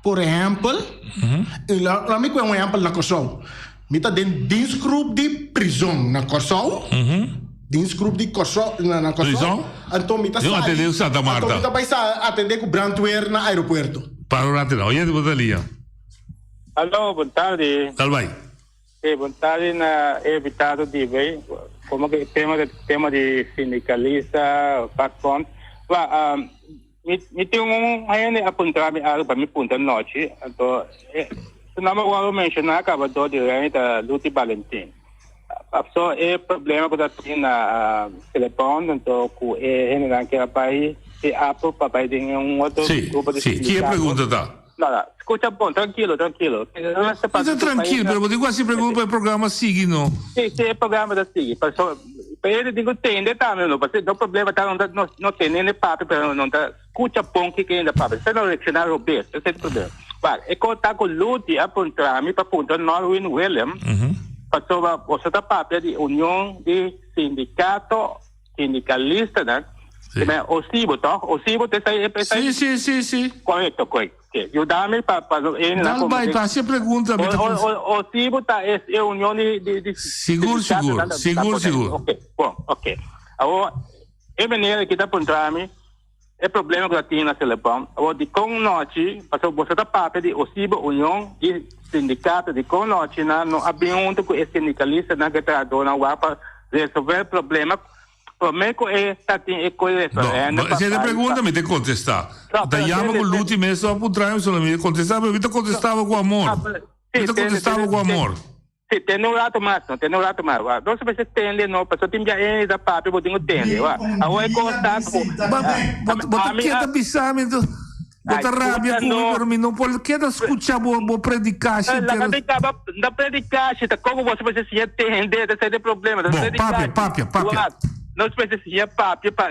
Speaker 3: por ehèmpel, i laat mi kue un ehèmpel na Kòrsou. Mi ta den dienstgroep di prizon na Kòrsou, dienstgroep di Kòrsou na Kòrsou, anto mi ta sali, anto mi ta bai atendé ku brandweer na aeropuerto.
Speaker 14: Para un rato, oye, bo ta lia.
Speaker 16: Aló, bon tardi.
Speaker 14: Tal bai.
Speaker 16: Sí, bon tardi na e invitado di bay. Como que tema de tema di sindicalista, vakbond. Ba, um, mi, mi tin un hende a puntra mi algo pa mi puntra nochi. Anto, eh, su nomber wou menciona caba door di Reni ta Luti Valentin. So e problema cu ta tin na uh, Telepond, anto cu e hendenan ke a bay di APO pa bay den un otro
Speaker 14: Sí,
Speaker 16: grupo di
Speaker 14: sí. Ki e
Speaker 16: sindicato.
Speaker 14: pregunta ta?
Speaker 16: No, no, scucha bon, tranquilo, tranquilo.
Speaker 14: Mi ta trankil, pero bo tin ku hasi pregunta pa e programa sigui, no?
Speaker 16: Sí, sí, e programa ta sigui. Paso, pa e tin ku tende tambe, no? Paso, no problema ta, no ta, no, no tende hende papia, pero no ta scucha bon kiko hende papia. Esei no reacciona robes, esei ta e problema. Wak, e kos ta ku Luti a puntra mi pa puntra Norwin Willem, pasobra boso ta papia di union di sindicato, sindicalistanan,
Speaker 14: Sí.
Speaker 16: Me Osibo, toch? Osibo te sai
Speaker 14: Sí, sí, sí, sí.
Speaker 16: Correcto, correcto. Sí. Yudami pa pa en
Speaker 14: Dal bai, pa haci pregunta.
Speaker 16: O, o, o, Osibo ta es e union di di di
Speaker 14: Sigur, sigur, sigur, sigur.
Speaker 16: Ok, bon, ok. Awor, e meneer ki ta puntrami e problema ku ta tin na Celebon. Awor, di kon nochi, pasobra boso ta papia di Osibo Union di Sindicato, di kon nochi nan no a bin hunto ku e sindicalistanan ku e trahadornan wak pa resolve e problema Prome ku e ta tin e koe referendum
Speaker 14: No, si e ta pregunta mi ta kontestá. Ta yama ku Luti mes a puntra mi solo mi ta kontestá pero mi ta kontestá bo ku amor. Mi ta kontestá bo ku amor.
Speaker 16: Si, tende un rato mas no, tende un rato mas. Wak, nos mester tende no, pasobra tin bia hende ta papia bo tin ku tende. Wak, awor e kos ta ku.
Speaker 14: Bo ta keda bisa mi Bo ta rabia ku mi, pero mi no por keda skucha bo bo predikashi
Speaker 16: entero. Laga mi kaba, no predikashi, ta komo boso mester siña tende, ta esei e problema.
Speaker 14: Bo, papia, papia, papia.
Speaker 16: Nos mester siña papia pa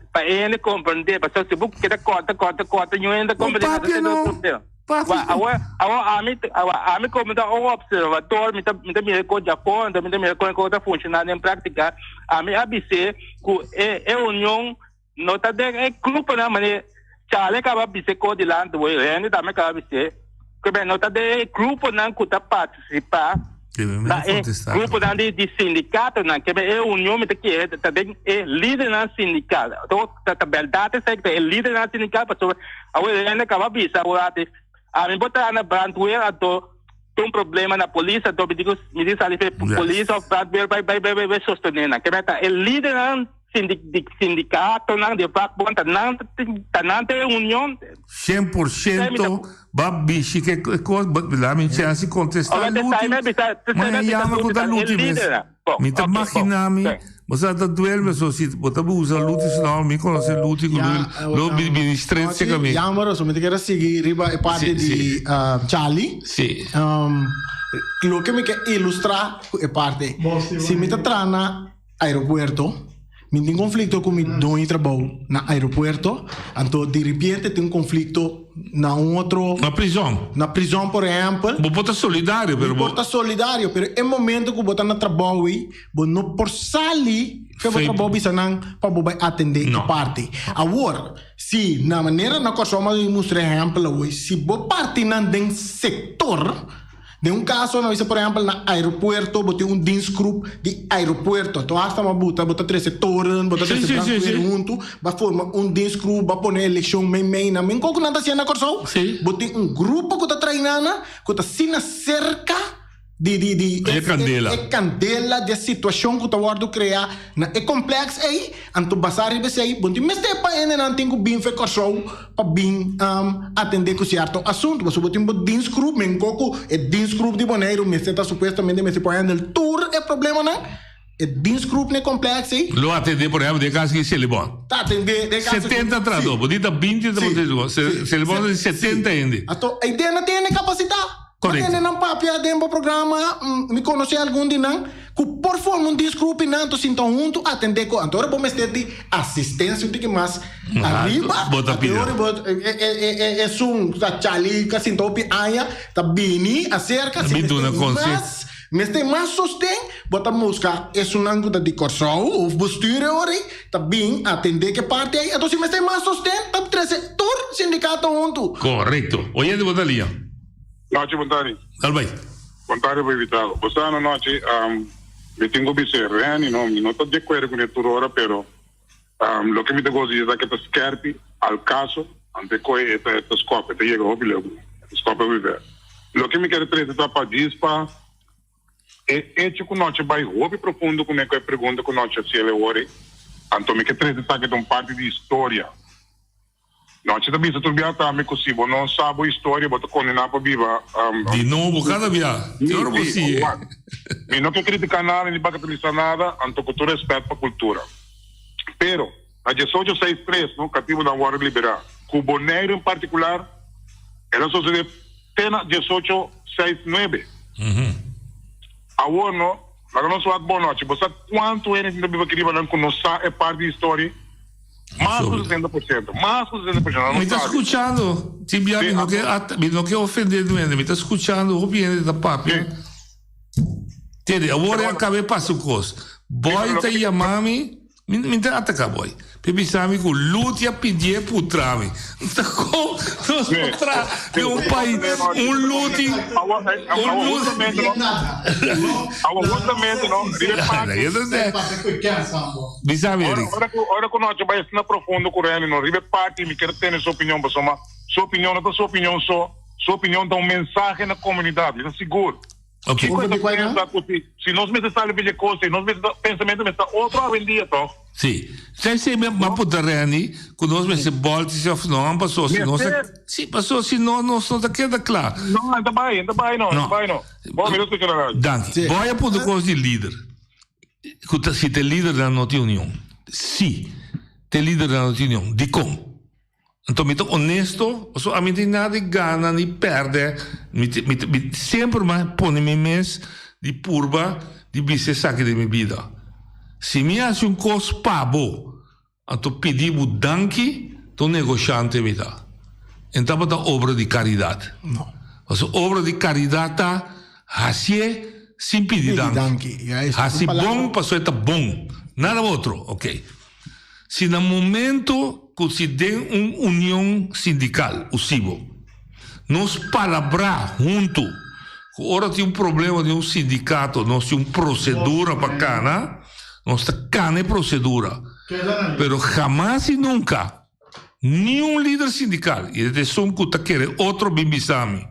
Speaker 16: pa e hende komprendé, pasobra si bo keda kòrta, kòrta, kòrta, niun hende ta komprendé nada,
Speaker 14: Papia
Speaker 16: esei ta e
Speaker 14: no,
Speaker 16: problema.
Speaker 14: papia.
Speaker 16: Awor, awor ami, awor ami komo ta un opservador, mi ta mi ta mira e kos djafor, anto mi ta mira kon e kos ta funshoná den práktika, ami a bis'é ku e e union No ta den e gruponan manera Charlie kaba bis'é ko dilanti bo, Randy tambe kaba bis'é, ku men no ta den e gruponan ku ta partisipá na e gruponan di di sindikatonan, ke men e union mi ta kere ta den e lidernan sindikal. Anto ta ta bèrdat esei ku ta e lidernan sindikal pasobra awor Randy kaba bisa awor ati ami por traha na brandweer anto tin un problema na polis anto mi tin ku mi tin sali fe polis òf brandweer bai bai bai bai sostené nan. Ke men ta e lidernan. Sindikatonan di vakbond ta nan ta nan ta e union.
Speaker 14: 100% ba bishi ke kos la mi chance kontesta Luti ma e yama ku ta Luti mes mi ta magina mi bo sa ta duel mi so si bo ta usa Luti su nomber mi konoce Luti ku lo bini straight seka mi.
Speaker 3: Jammer so mi ta kere sigui riba e parti di Charlie.
Speaker 14: Si.
Speaker 3: Loke mi ke ilustra ku e parti si mi ta traha na Aeropuerto, Mi tin konflikto ku mi doño trabou na aeropuerto, anto diripiente tin un konflikto na un otro.
Speaker 14: Na prizòn.
Speaker 3: Na prizòn por ehèmpel.
Speaker 14: Bo por ta solidario pero bo.
Speaker 3: Mi por ta solidario pero e momento ku bo ta na trabou ei bo no por sali fe bo trabou bisa nan pa bo bai atendé e parti. Awor si na manera na Kòrsou mi a mustra ehèmpel awor si bo partinan den sektor. Den un kaso nan bisa por ehèmpel na aeropuerto bo tin un dienstgroep di aeropuerto anto hasta bo a buta bo ta trese toren bo ta trese brandweer huntu bo a forma un dienstgroep bo a pone elekshon mei mei nan men kon ku nan ta hasiendo na Kòrsou bo tin un grupo ku ta traina nan ku ta asina serka di di di
Speaker 14: E kandela.
Speaker 3: e kandela di e situashon ku ta wòrdu kreá na e komplèks ei anto basá riba esei bo no tin mester pa hendenan tin ku bin fe Kòrsou pa bin atendé ku sierto asuntu pasobra bo tin bo dienstgroep men ko ku e dienstgroep di Boneiru mester ta supuestamente mester por handle tur e problemanan e dienstgroep na e komplèks ei.
Speaker 14: Lo atendé por ehèmpel den e kas ki Selibon.
Speaker 3: Ta atendé den e kas ki.
Speaker 14: 70 trahadó bo di ta 20 ta por Selibon Selibon ta di 70 hende.
Speaker 3: Anto e idea no tene kapasitá.
Speaker 14: Correcto.
Speaker 3: Tende nan papia den bo programa, mi conoce algun di nan cu por forma un disgroep y nan to sinta hunto atende cu anto ora bo mester di asistencia un tiki mas ariba,
Speaker 14: Bo ta pidi.
Speaker 3: ora bo e esun ta chali ca sinta hopi aña ta bini acerca si
Speaker 14: Mi duna
Speaker 3: mester
Speaker 14: conseho.
Speaker 3: mas mester mas sosten bo ta busca esunnan cu ta di Corsou of bestuur e ora ey ta bin atende ke parti ey anto si mester mas sosten ta trece tur sindicato hunto.
Speaker 14: Correcto. Oyente bo ta lia.
Speaker 5: Nochi Bontari.
Speaker 14: Dal bai.
Speaker 5: Bontari bo invitado. Bo sa anochi mi tin ku bisa Renny no, mi no ta di akuerdo kuné tur ora pero loke mi ta gosa dje ta ke ta skerpi al kaso ante koe e ta e ta skòp e ta yega hopi leu kuné e ta skòp hopi ver. Loke mi kere trese ta pa djis pa e echo ku nochi bai hopi profundo kuné ku e pregunta ku nochi a hasiel e ora ei anto mi ke trese esaki ta un parti di historia. Nochi ta bisa tur bia tambe ku si bo no sa bo historia bo ta kondená pa biba.
Speaker 14: Di nobo kada bia, te ora bo siye.
Speaker 5: Mi no ke kritiká nada ni bagatelisá nada, anto ku tur rèspèt pa kultura. Pero, na diesocho seis tres no katibunan wòrdu liberá, ku Boneiru en partikular, el a sosodé te na diesocho seis nuebe. Awor no, laga nos wak bon nochi, bo sa kuantu hende tin ta biba aki riba nan ku no sa e parti di historia? Mas ku 60%. Mas ku 60%.
Speaker 14: Mi ta skuchando. Tin bia mi no ke mi no ke ofende nuende. Mi ta skuchando hopi hende ta papia. Tende, awor e a kaba e pasa un kos. Boy ta yama mi, mi mi ta ataka boy. Pe bisa mi ku Luti a pidié putra mi. Ta kon nos por traha den un pais un Luti, un Luti.
Speaker 5: Awor justamente no, riba e parti.
Speaker 14: Bisa mi, Eric.
Speaker 5: Ora, ora ku nochi bai asina profundo ku Randy no, riba e parti mi kier tene su opinion pasobra su opinion no ta su opinion so, su opinion ta un mensahe na komunidat, mi ta sigur.
Speaker 14: Okay.
Speaker 5: Kiko e ta pensa ku si, si nos mester sali pa dje kos ei, nos mester ta, pensamentu mester ta otro awendia tòg?
Speaker 14: Sí. Sai si mi a puntra Randy ku nos mester bòlti si òf no, pasobra si nos ta, sí, pasobra si no nos no ta keda kla.
Speaker 5: No, e ta bai, e ta bai no, e ta bai no. Bo, mi ta skucha na radio.
Speaker 14: Danki. Bo a puntra kos di lider. Ku ta si ta e lidernan no tin union. Si ta e lidernan no tin union. Dikon? Anto mi ta onesto, pasobra ami no tin nada di gana ni pèrdè. Mi ta mi ta mi semper mi a pone mi mes di purba di bisa esaki den mi bida. Si mi hasi un kos pa bo, anto pidi bo danki, ta un negoshante mi ta. E no tabata obra di karidat. Pasobra obra di karidat ta hasié sin pidi danki. Hasi bon pasobra e ta bon. Nada otro. Ok. Si na momento ku si den un union sindikal, USIBO, nos palabrá huntu ku ora tin un problema den un sindikato nos tin un prosedura pa kana, nos ta kana e prosedura. Pero hamas i nunka niun lider sindikal, i e ta esun ku ta kere otro bin bisa mi,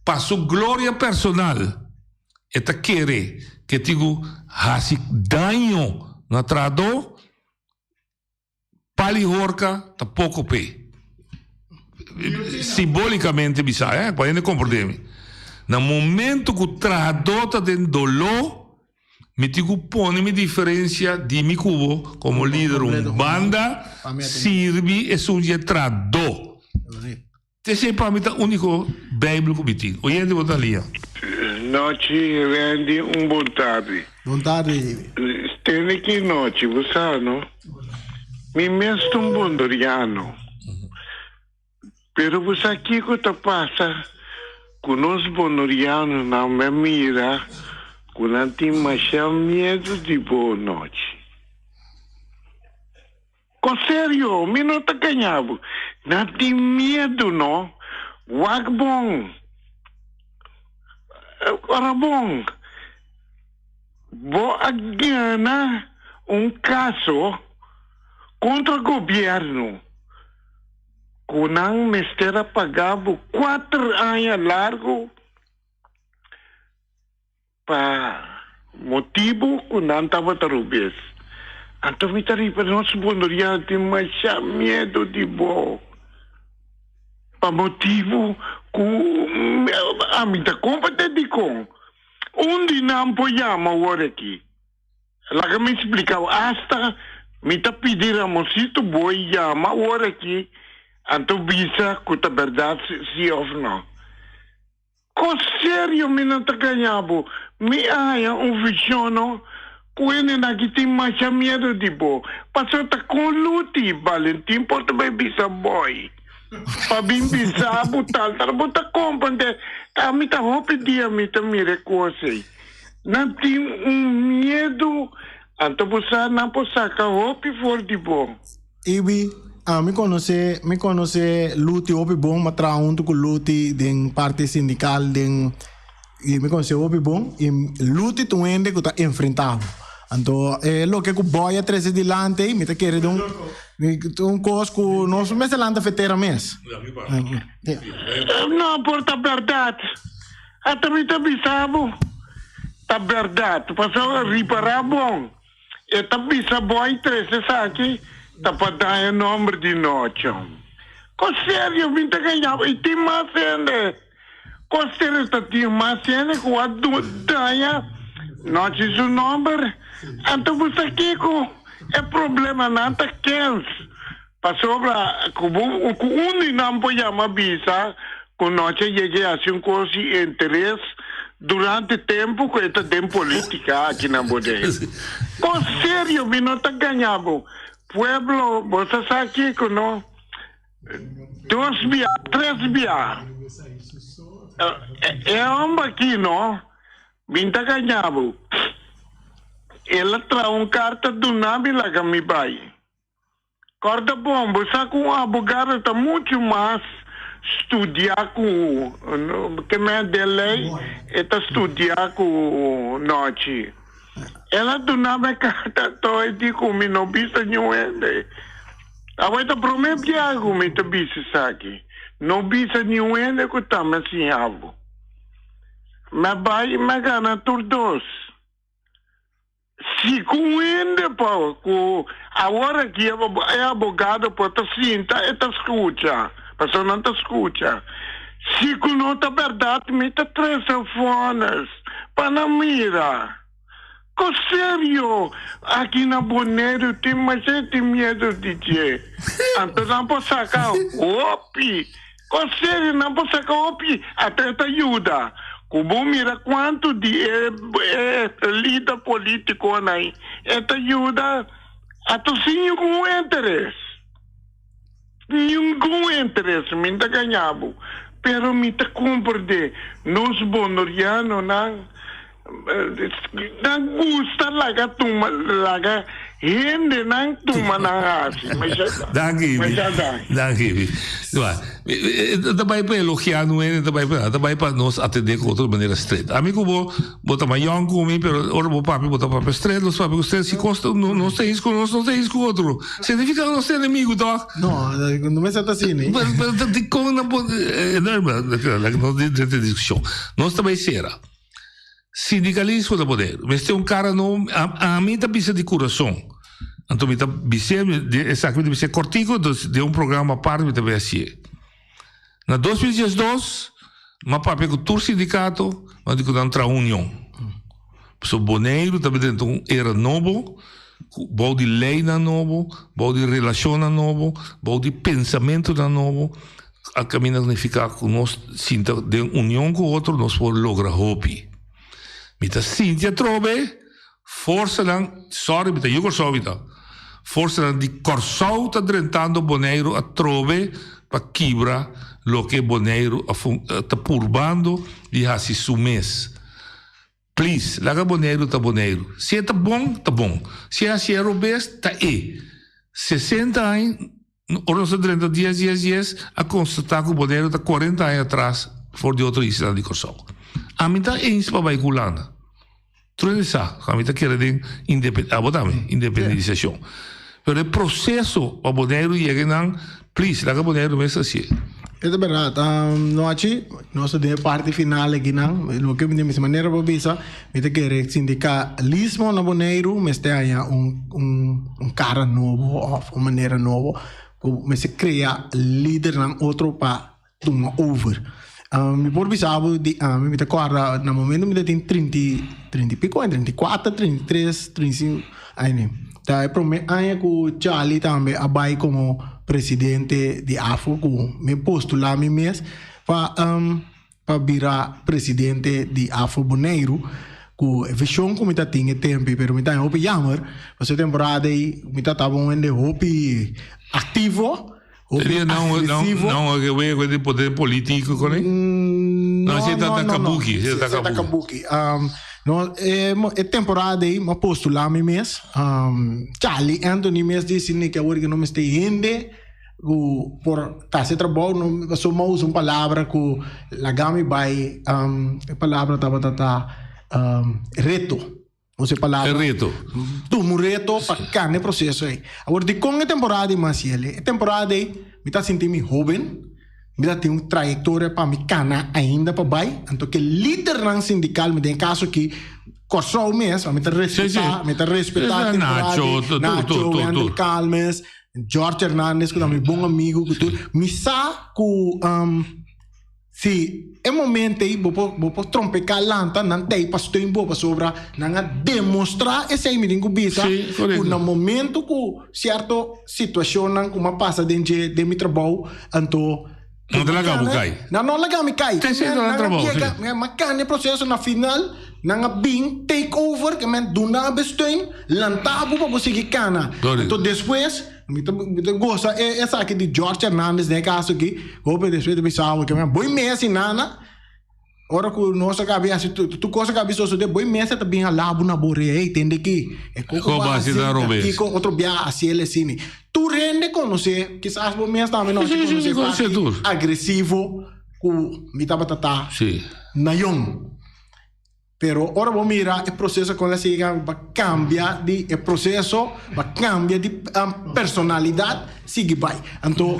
Speaker 14: pa su gloria personal, E ta kere ke tin ku hasi daño na trahadó, pal i horka ta poko p'e. Simbolikamente bisa, eh, pa hende komprendé mi. Na momento ku trahadó ta den doló, mi tin ku pone mi diferensia di mi ku bo komo lider un banda, sirbi esun dje trahadó. Esei pa mi ta úniko Bijbel ku mi tin. Oyente bo ta lia.
Speaker 17: Nochi Randy un bon tardi.
Speaker 3: Bon tardi.
Speaker 17: Tende ki nochi bo sa no mi mes ta un bondoriano pero bo sa kiko ta pasa ku nos bondorianonan mi a mira ku nan tin masha miedu di bo nochi. Con serio, mi no ta gaña bo. Nan tin miedu, no. Wak bon. Ora bon, bo a gana un kaso kontra gobièrnu ku nan mester a paga bo kuater aña largu pa motibu ku nan tabata rubes. Anto mi ta riba nos bonoriano tin masha miedu di bo pa motibu ku ami ta kompete dikon. Un di nan por yama awor aki. Laga mi splika bo. Asta mi ta pidi Ramosito bo yama awor aki anto bisa ku ta bèrdat si òf no. Ko serio mi no ta gaña bo, mi a haña un vision no ku hende nan ki tin masha miedu di bo, pasobra ta kon Luti Valentin por ta bai bisa boy pa bin bisa bo tal tal, bo ta komprende, ta mi ta hopi dia mi ta mira e kos ei, nan tin un miedu, anto bo sa nan por saka hopi for di bo.
Speaker 3: Ibi, Mi konosé, mi konosé Luti hopi bon, mi a traha huntu ku Luti den parti sindikal den i mi konosé hopi bon i Luti ta un hende ku ta enfrentá bo. Anto e loke ku Boy a trese dilanti ei mi ta kere den un kos ku nos mester lanta fetera mes.
Speaker 17: No por ta bèrdat. Ata mi ta bisa bo ta bèrdat pasobra ripará bon. E ta bisa boy trece esaki ta pa daña nomber di Nocho. Ko serio mi ta gaña bo y tin mas hende. Ko serio ta tin mas hende cu a daña Nochi su nomber. Anto bo sa kico e problemanan ta kens. Pasobra cu bo cu un di nan por yama bisa cu Nochi a yega y haci un cos di interes durante tempo cu e ta den politica aki na Bonaire. Cos serio mi no ta gaña bo. Pueblo bo sa sa kico no? Dos bia, tres bia. E homber aki no, mi ta gaña bo. El a traha un carta duna mi laga mi bay. Kòrda bon, bo sa ku un abogado ta muchu mas studiá ku ke men den lei e ta studiá ku nochi. El a duna mi e karta anto e di ku mi no bisa niun hende. Awor ta promé biaha ku mi ta bisa esaki. No bisa niun hende ku ta mi a siña bo. Mi a bai i mi a gana tur dos. Si ku un hende pa ku awor aki e abogado por ta sinta e ta skucha, pasobra nan ta skucha. Si ku no ta bèrdat mi ta trese fònes pa nan mira. Ko serio aki na Boneiru tin masha tin miedu di dje. Anto nan por saka hopi. Ko serio nan por saka hopi ata e ta yuda. Ku bo mira kuantu di e e lider politikonan e ta yuda ata sin ningun interes. Ningun interes mi ta gaña bo pero mi ta komprende nos bonorianonan Nan gusta laga tuma laga hendenan tuma nan hasi.
Speaker 14: Danki Ibi. Danki Ibi. Ta bai pa elogia no hende ta bai pa ta bai pa nos atende ku otro manera stret. Ami ku bo bo ta mas yòn ku mi pero ora bo papia bo ta papia stret nos papia ku stret si kos nos ta his ku nos nos ta his ku otro. Significa ku nos ta enemigo tòg?
Speaker 3: No, no mester ta asina.
Speaker 14: Pero dikon nan por laga nos drenta e diskushon. Nos ta bai sera. Sindikalismo ta poder. Mester un kara no, ami ta bisa di kurason. Anto mi ta bis'é, esaki mi ta bis'é kòrtiku, entonces den un programa apart mi ta bay hasié. Na 2012, m'a papia ku tur sindikato, m'a di ku nan traha un union. Pasobra Boneiru ta drenta un era nobo, bou di leinan nobo, bou di relashonnan nobo, bou di pensamentunan nobo. A caminda significa cu nos sinta den union cu otro nos por logra hopi. Mi ta sinti atrobe forsanan, sorry mi ta yu Corsou mi ta, forsanan di Corsou ta drentando Boneiru atrobe pa kibra loke Boneiru a ta purbando di haci su mes. Please, laga Boneiru ta Boneiru. Si e ta bon, ta bon. Si e haci e robes, ta e. 60 aña. Ora nos a drenta dies dies dies a konstatá ku Boneiru ta kuarenta aña atras for di otro islanan di Kòrsou. Ami ta eens pa bai ku Hulanda. Tur hende sa ku ami ta kere den indepen, abo tambe, independisashon. Pero e proseso pa Boneiru yega einan, please, laga Boneiru mes hasié.
Speaker 3: E ta berdad. Nochi, nos ta den e parti final akinan. Loke mi den manera pa bisa, mi ta kere sindikalismo na Boneiru mester haña un un kara nobo òf un manera nobo ku mester krea lidernan otro pa tuma over. Mi por bisa bo di ami, mi ta kòrda na momento mi ta tin trinta i trinta i piko aña, 34, 33, 35 aña. Ta e promé aña ku Charlie tambe a bai komo presidente di afo ku mi postulá mi mes pa pa bira presidente di afo Boneiru ku e vishon ku mi ta tin e tempu pero mi ta hopi jammer pasobra e temporada ei mi ta tabata un hende hopi aktivo.
Speaker 14: Seria não não não que we de poder político con él?
Speaker 3: No,
Speaker 14: ese
Speaker 3: no,
Speaker 14: ta
Speaker 3: no,
Speaker 14: kabuki,
Speaker 3: no.
Speaker 14: ese ta
Speaker 3: Ese ta
Speaker 14: kabuki.
Speaker 3: kabuki. Um, no, e, e temporada ei, ma postulá mi mes. Um, Charlie Anthony mes disi ni que awor que no mester hende ku por ta hasi trabou, no, so ma usa un palabra ku laga mi bai, um, e palabra tabata ta, um, reto. Nos e palabra.
Speaker 14: E reto.
Speaker 3: Tuma un reto pa cambia e proceso ei. Awor, dikon e temporada ei mas yele? E temporada ei mi ta sinti mi hoben, mi ta tin un trayectoria pa mi cana ainda pa bai. Anto ke lidernan sindical, mi den e caso aki Kòrsou mes, mi ta respetá, mi ta respetá temporada ei, Nacho, Wendel Calmes, George Hernandez ku ta mi bon amigu ku tur. Mi sa ku. Si e momento ei bo por bo por trompeká lanta nan ta ei pa steun bo pasobra nan a demostrá esei mi tin ku bisa
Speaker 14: Sí,
Speaker 3: ku
Speaker 14: korekto.
Speaker 3: na momento ku sierto situashonnan ku mi a pasa den dje den mi trabou anto
Speaker 14: Nan ta laga bo kai.
Speaker 3: Nan no laga mi kai.
Speaker 14: Te sierto nan
Speaker 3: Nan a
Speaker 14: trabou,
Speaker 3: yega
Speaker 14: sí.
Speaker 3: mi a kambia e proseso na final nan a bin take over ke men duna bo steun lanta bo pa bo sigui kana.
Speaker 14: Korekto.
Speaker 3: Anto despues Mi ta mi ta gosa e esaki di George Hernandez den e caso aki. Hopi despues ta bisa awe ke men boy mes y nana. Ora ku nos a kabi hasi tu tu cosa kabi sosode boy mes ta bin hala bo na bo rea ey tende ki e koko
Speaker 14: Ko
Speaker 3: ba
Speaker 14: ba
Speaker 3: hasi
Speaker 14: hasi ta
Speaker 3: ta
Speaker 14: robes.
Speaker 3: kiko otro bia hasi el asini. Tur hende konosé kisas bo mes tambe no
Speaker 14: Sí, sí,
Speaker 3: konosé
Speaker 14: sí, konosé
Speaker 3: parti
Speaker 14: tur.
Speaker 3: agresivo ku mi tabata ta
Speaker 14: Sí.
Speaker 3: na yong. Pero ora bo mira e proceso con la siga ba cambia di e proceso, ba cambia di personalidad, sigui bay. Anto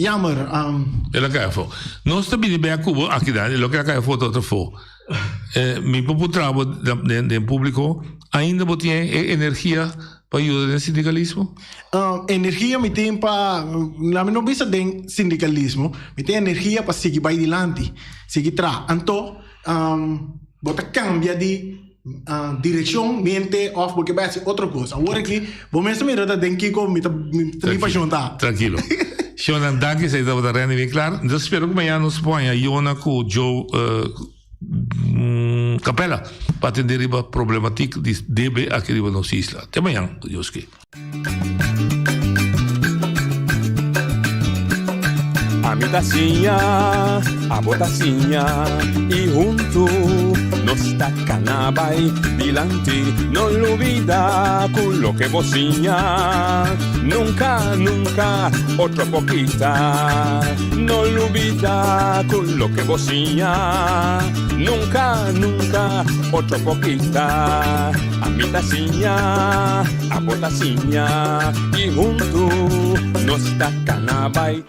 Speaker 3: jammer.
Speaker 14: El a cay afo. Nos ta bini bek cu bo aki dan, e loke a cay afo ta otro afo. Mi por puntra bo den publico, ainda bo tin e energia pa yuda den sindicalismo?
Speaker 3: Energia mi tin pa, laat mi no bisa den sindicalismo, mi tin energia pa sigui bay dilanti, sigui traha. Anto. Bo ta cambia di direccion mente of bo ke bai haci otro cos. Awor aki bo mes ta mira ta den kico mi ta mi pasion ta.
Speaker 14: Trankilo. Shownan danki esei tabata Randy Winklaar. Mi ta spera ku mañana nos por haña Yona ku Joe Capella pa atende riba problematik di debe aki riba nos isla. Te mañan ku Dios ke.
Speaker 13: Ami ta siña, abo ta siña y huntu nos ta cana bay dilanti. No lubida cu loke bo siña nunca, nunca otro por kita. No lubida cu loke bo siña nunca, nunca otro por kita. Ami ta siña, abo ta siña y huntu nos ta cana bay.